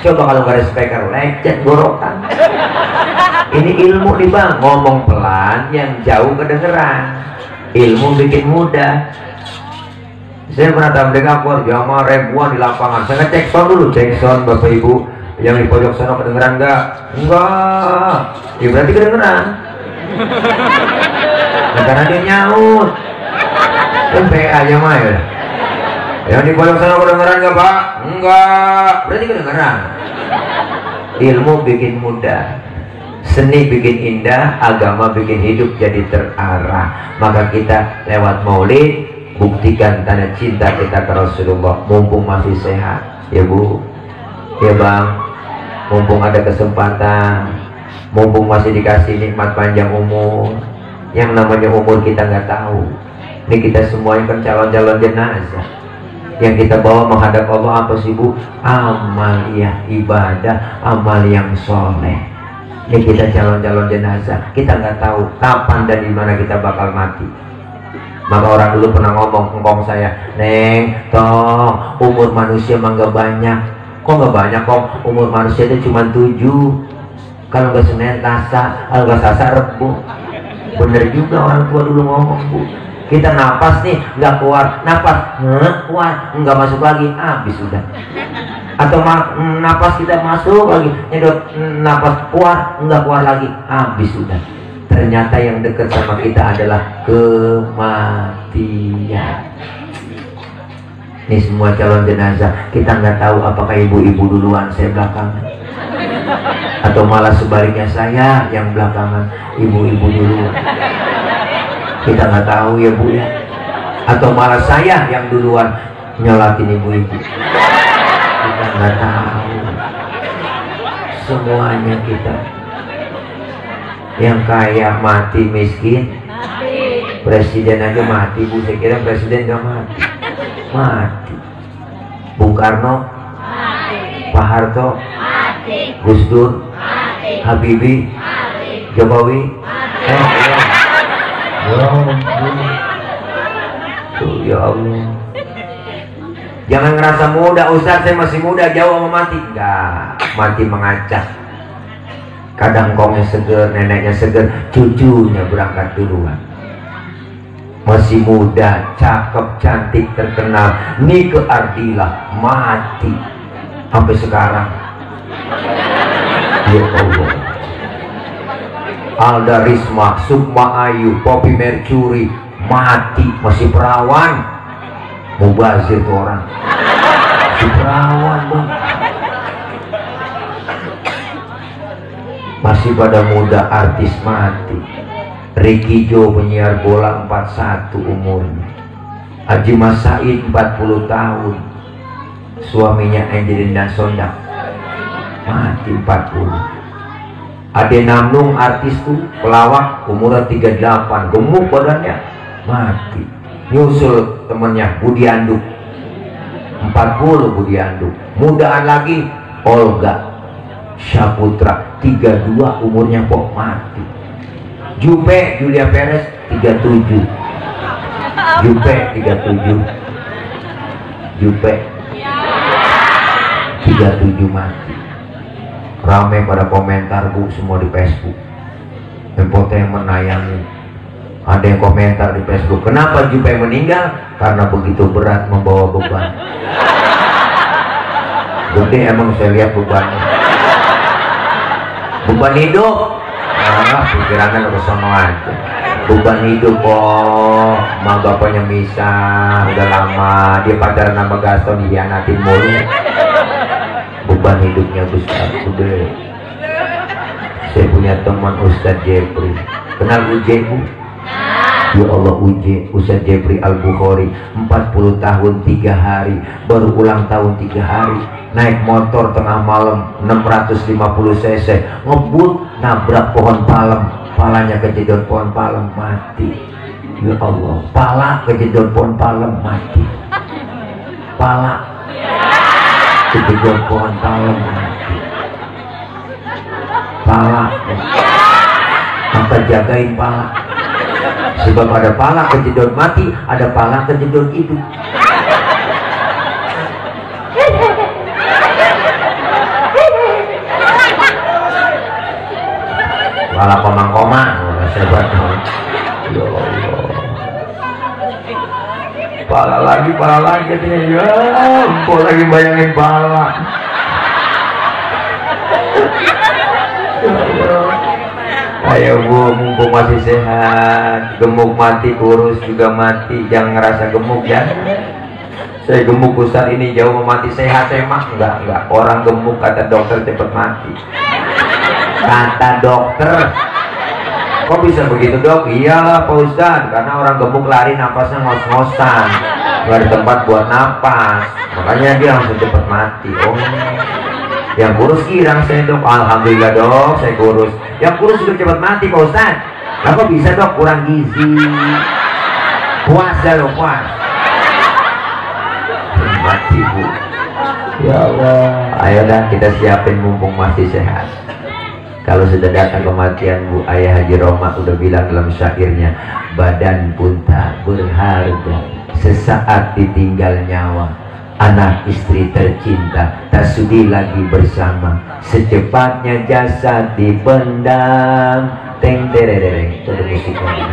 Coba kalau gak ada speaker, lecet gorokan. Ini ilmu nih bang, ngomong pelan yang jauh kedengeran. Ilmu bikin mudah. Saya pernah tabligh akbar jamaah ribuan di lapangan. Saya ngecek sound dulu, cek sound bapak ibu. Yang di pojok sana kedengeran nggak? Enggak. Ya berarti kedengeran. Nah, karena dia nyaut. Kan PA aja mah ya. Yang di pojok sana kedengeran nggak pak? Enggak. Berarti kedengeran. Ilmu bikin mudah. Seni bikin indah, agama bikin hidup jadi terarah. Maka kita lewat maulid buktikan tanda cinta kita ke Rasulullah mumpung masih sehat ya Bu, ya Bang, mumpung ada kesempatan, mumpung masih dikasih nikmat panjang umur. Yang namanya umur kita nggak tahu. Ini kita semuanya kan calon-calon jenazah. Yang kita bawa menghadap Allah apa sih Bu? Amaliyah ibadah, amal yang soleh. Ini kita calon-calon jenazah. Kita nggak tahu kapan dan di mana kita bakal mati. Maka orang dulu pernah ngomong engkong saya, Neng, toh umur manusia mah nggak banyak. Kok nggak banyak kok? Umur manusia itu cuma 7. Kalau nggak Senin Selasa, kalau nggak Selasa Rebu. Bener juga orang tua dulu ngomong Bu. Kita napas nih nggak keluar, napas keluar nggak masuk lagi, habis sudah. Atau napas kita masuk lagi, nyedot napas keluar nggak keluar lagi, habis sudah. Ternyata yang dekat sama kita adalah kematian. Ini semua calon jenazah, kita nggak tahu apakah ibu-ibu duluan, saya belakangan, atau malah sebaliknya saya yang belakangan, ibu-ibu duluan. Kita nggak tahu ya Bu ya, atau malah saya yang duluan nyolatin ibu-ibu. Kita nggak tahu. Semuanya kita. Yang kaya mati, miskin mati. Presiden aja mati Bu, saya kira presiden nggak mati. Mati. Bung Karno mati. Pak Harto mati. Gus Dur mati. Habibie mati. Jokowi mati. Ya Allah. Jangan ngerasa muda, Ustaz saya masih muda, jauh sama mati. Enggak, mati mengacak. Kadang kongnya seger, neneknya seger, cucunya berangkat duluan. Masih muda, cakep, cantik, terkenal, Nike Ardila mati sampai sekarang. Ya Allah. Alda Risma, Sukma Ayu, Poppy Mercury mati, masih perawan. Mubazir tuh orang, masih perawan Bang. Masih pada muda, artis mati. Ricky Joe penyiar bola 41 umurnya. Haji Mas Said 40 tahun. Suaminya Angelina Sondak mati 40. Ade Namnung artis tuh pelawak umurnya 38, gemuk badannya, mati. Nyusul temennya Budi Anduk 40, Budi Anduk. Mudaan lagi Olga Syaputra 32 umurnya kok mati. Jupe Julia Perez 37. Jupe 37. Jupe 37 mati. Ramai pada komentar Bu, semua di Facebook. Foto yang menayangi. Ada yang komentar di Facebook, kenapa Jupe meninggal? Karena begitu berat membawa beban. Gede emang saya lihat bebannya. Beban hidup. Nah, pikirannya kesana aja. Beban hidup kok. Ma bapaknya misah, udah lama. Dia pacaran sama Gaston, dihianatin mulu. Beban hidupnya besar, gede. Saya punya teman Ustadz Jepri. Kenal Uje Bu? Ya Allah, Uje, Ustadz Jepri Al-Bukhari 40 tahun 3 hari. Baru ulang tahun 3 hari. Naik motor tengah malam 650 cc, ngebut nabrak pohon palem. Palanya kejedot pohon palem, mati. Ya Allah, pala kejedot pohon palem, mati. Pala kejedot pohon palem, mati. Pala, maka jagain pala. Sebab ada pala kejedot mati, ada pala kejedot hidup. Pala komang-komang, sebat. Ya Allah. Pala lagi, ya, kok lagi bayangin pala. Ayo Bu, mumpung masih sehat. Gemuk mati, kurus juga mati. Jangan ngerasa gemuk ya. Saya gemuk Ustaz ini jauh mati. Sehat saya mah enggak. Orang gemuk kata dokter cepat mati. Kata dokter. Kok bisa begitu dok? Iyalah Pak Ustadz, karena orang gemuk lari napasnya ngos-ngosan, nggak ada tempat buat napas, makanya dia langsung cepat mati. Oh, yang kurus girang saya dok. Alhamdulillah dok, saya kurus. Yang kurus juga cepat mati Pak Ustadz. Nah, kok bisa dok? Kurang gizi. Puasa dok, puas. Mati bu. Ya Allah, ayo dah kita siapin mumpung masih sehat. Kalau sudah datang kematian bu, ayah Haji Roma udah bilang dalam syairnya, badan pun tak berharga, sesaat ditinggal nyawa, anak istri tercinta tak sudi lagi bersama, secepatnya jasad dipendam. Teng terereng, itu ada musiknya.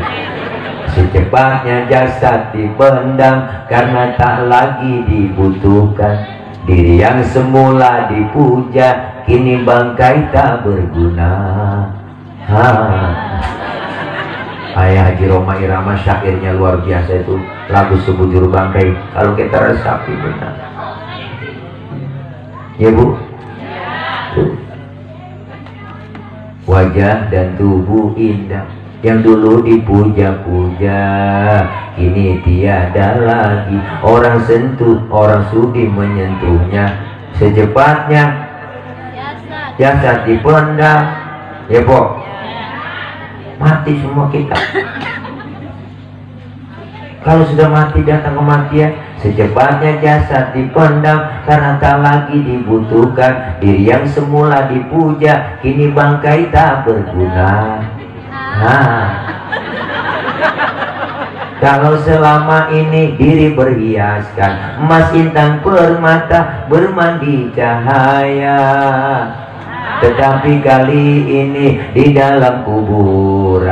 Secepatnya jasad dipendam karena tak lagi dibutuhkan. Diri yang semula dipuja kini bangkai tak berguna. Ayah Haji Roma Irama syairnya luar biasa itu, lagu Sebujur Bangkai. Kalau kita resapi benar, ya bu. Wajah dan tubuh indah yang dulu dipuja-puja kini tiada lagi orang sentuh, orang sudi menyentuhnya. Secepatnya jasad dipendam. Ya po, mati semua kita. Kalau sudah mati datang kematian, secepatnya jasad dipendam karena tak lagi dibutuhkan. Diri yang semula dipuja kini bangkai tak berguna. Kalau selama ini diri berhiaskan emas, intan, permata, bermandi cahaya, tetapi kali ini di dalam kuburan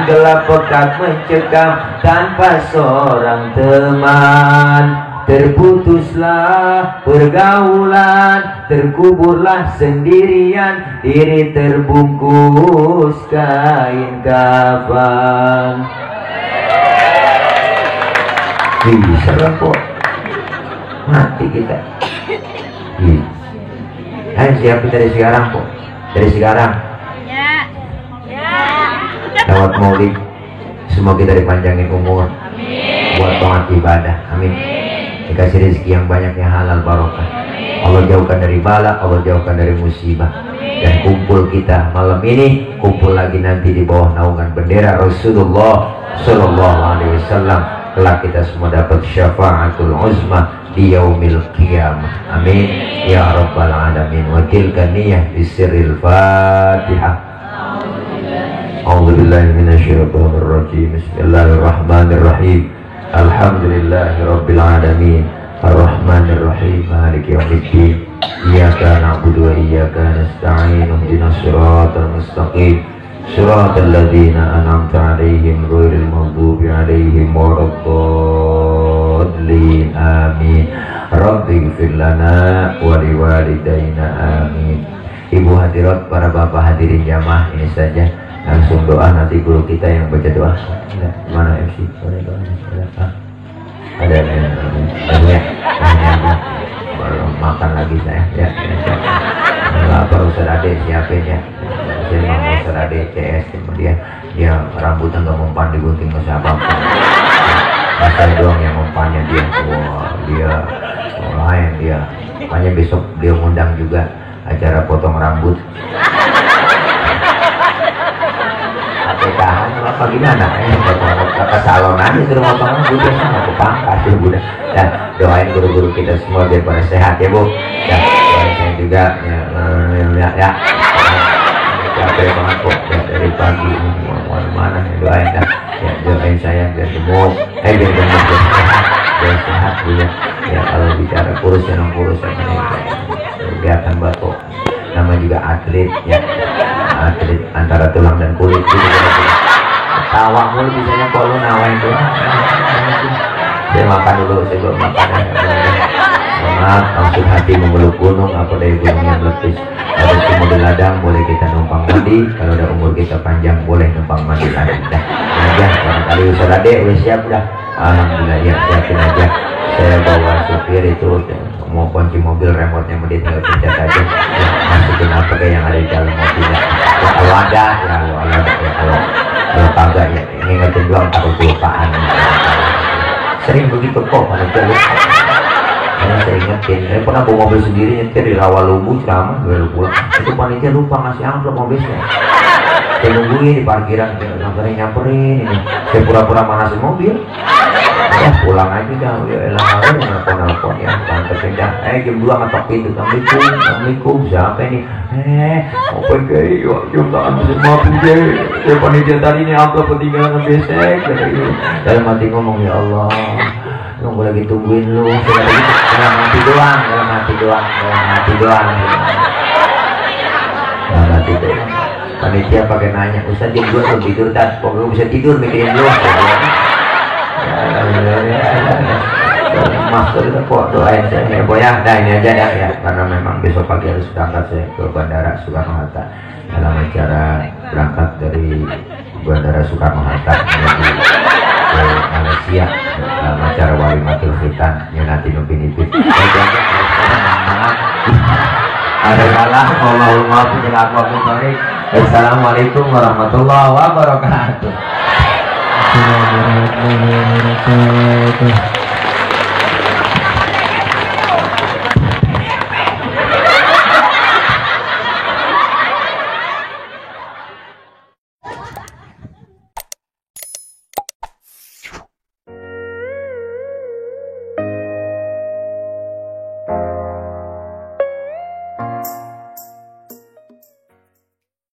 gelap pekat mencekam tanpa seorang teman. Terputuslah pergaulan, terkuburlah sendirian, diri terbungkus kain kafan. Bisa kok mati kita. Ayo siapin dari sekarang kok, dari sekarang. Lewat maulid semoga kita dipanjangin umur, buat taat ibadah, amin. Dikasih rezeki yang banyak, yang halal barokah. Allah jauhkan dari bala, Allah jauhkan dari musibah. Dan kumpul kita malam ini, kumpul lagi nanti di bawah naungan bendera Rasulullah Sallallahu Alaihi Wasallam. Kelak kita semua dapat syafaatul uzma di yaumil qiyamah, amin ya rabbal alamin. Wa tilka niyyah bisirril Fatihah. A'udzubillahi minasyaitonir rajim. Bismillahirrahmanirrahim. Alhamdulillahi rabbil alamin, arrahmanir rahim, maliki yaumiddin. Iyyaka na'budu wa iyyaka nasta'in, ihdinas siratal mustaqim, siratal ladzina an'amta 'alaihim ghairil maghdubi 'alaihim waladdallin. Amin. Rabbighfir lana wa liwalidayna. Amin. Ibu hadirat, para bapak hadirin jamaah, ini saja langsung doa, nanti guru kita yang baca doa. Mana MC? Ada ya, makan lagi saya ya. Apa Ustaz Ade siapin ya. Saya mau Ustaz Ade CS, kemudian dia rambutnya nggak mempan digunting ke siapa. Saya doang yang mempannya dia. Wah dia lain dia. Makanya besok dia ngundang juga acara potong rambut. Tahan apa gimana? Ke salon aja suruh motong rambut ya, sama ke pangkas ya Bunda. Dan doain guru-guru kita semua biar pada sehat ya Bu. Dan doain saya juga ya. Capek banget kok dari pagi mau mana ya, doain dah. Ya doain saya biar gemuk, biar sehat Bu ya. Ya kalau bicara kurus ya non kurus ya, kelihatan banget kok. Nama juga atlet ya. Atlet antara tulang dan kulit itu ketawa mulu bisanya kok lu nawain tuh. Saya makan dulu, saya belum makan ya. Maaf, maksud hati memeluk gunung, apa dari gunung yang meletus. Ada semua di ladang, boleh kita numpang mandi. Kalau ada umur kita panjang, boleh numpang mandi lagi. Dah, aja. Barangkali Ustaz Ade udah siap dah. Alhamdulillah ya, siapin aja. Saya bawa supir itu mau kunci mobil, remote-nya tinggal pencet aja. Ya, masukin apa kayak yang ada di dalam mobilnya. Kalau ada ya kalau kagak ya ngingetin doang takut kelupaan. Sering begitu kok panitia lupa. Saya ingetin, saya pernah bawa mobil sendiri nyetir di Rawalubu ceramah baru pulang. Itu panitia lupa ngasih amplop mobilnya. Saya nungguin di parkiran, nyamperin ini. Saya pura-pura manasin mobil. Ya pulang aja dah, ya elah aku nelpon ya, tantepin dah. Jam 2 ngetok pintu, assalamualaikum, siapa ini? Apa kayak, jom tak ambil maafin deh. Saya panitia tadi ini amplop ketinggalan ngebesek. Dalam hati ngomong, ya Allah, nunggu lagi tungguin lu. Dalam hati doang. Dalam hati doang. Panitia pakai nanya, Ustaz jam 2 belum tidur, Tad? Kok gak bisa tidur mikirin lu? Mas kok doain saya ya boy ya, dah ini aja dah ya, karena memang besok pagi harus berangkat saya ke Bandara Soekarno-Hatta dalam acara berangkat dari Bandara Soekarno-Hatta menuju ke Malaysia dalam acara Walimatul Khitan yang nanti nupin-nipin. Ada kalah, Allahumma maafin aku baik. Assalamualaikum warahmatullahi wabarakatuh.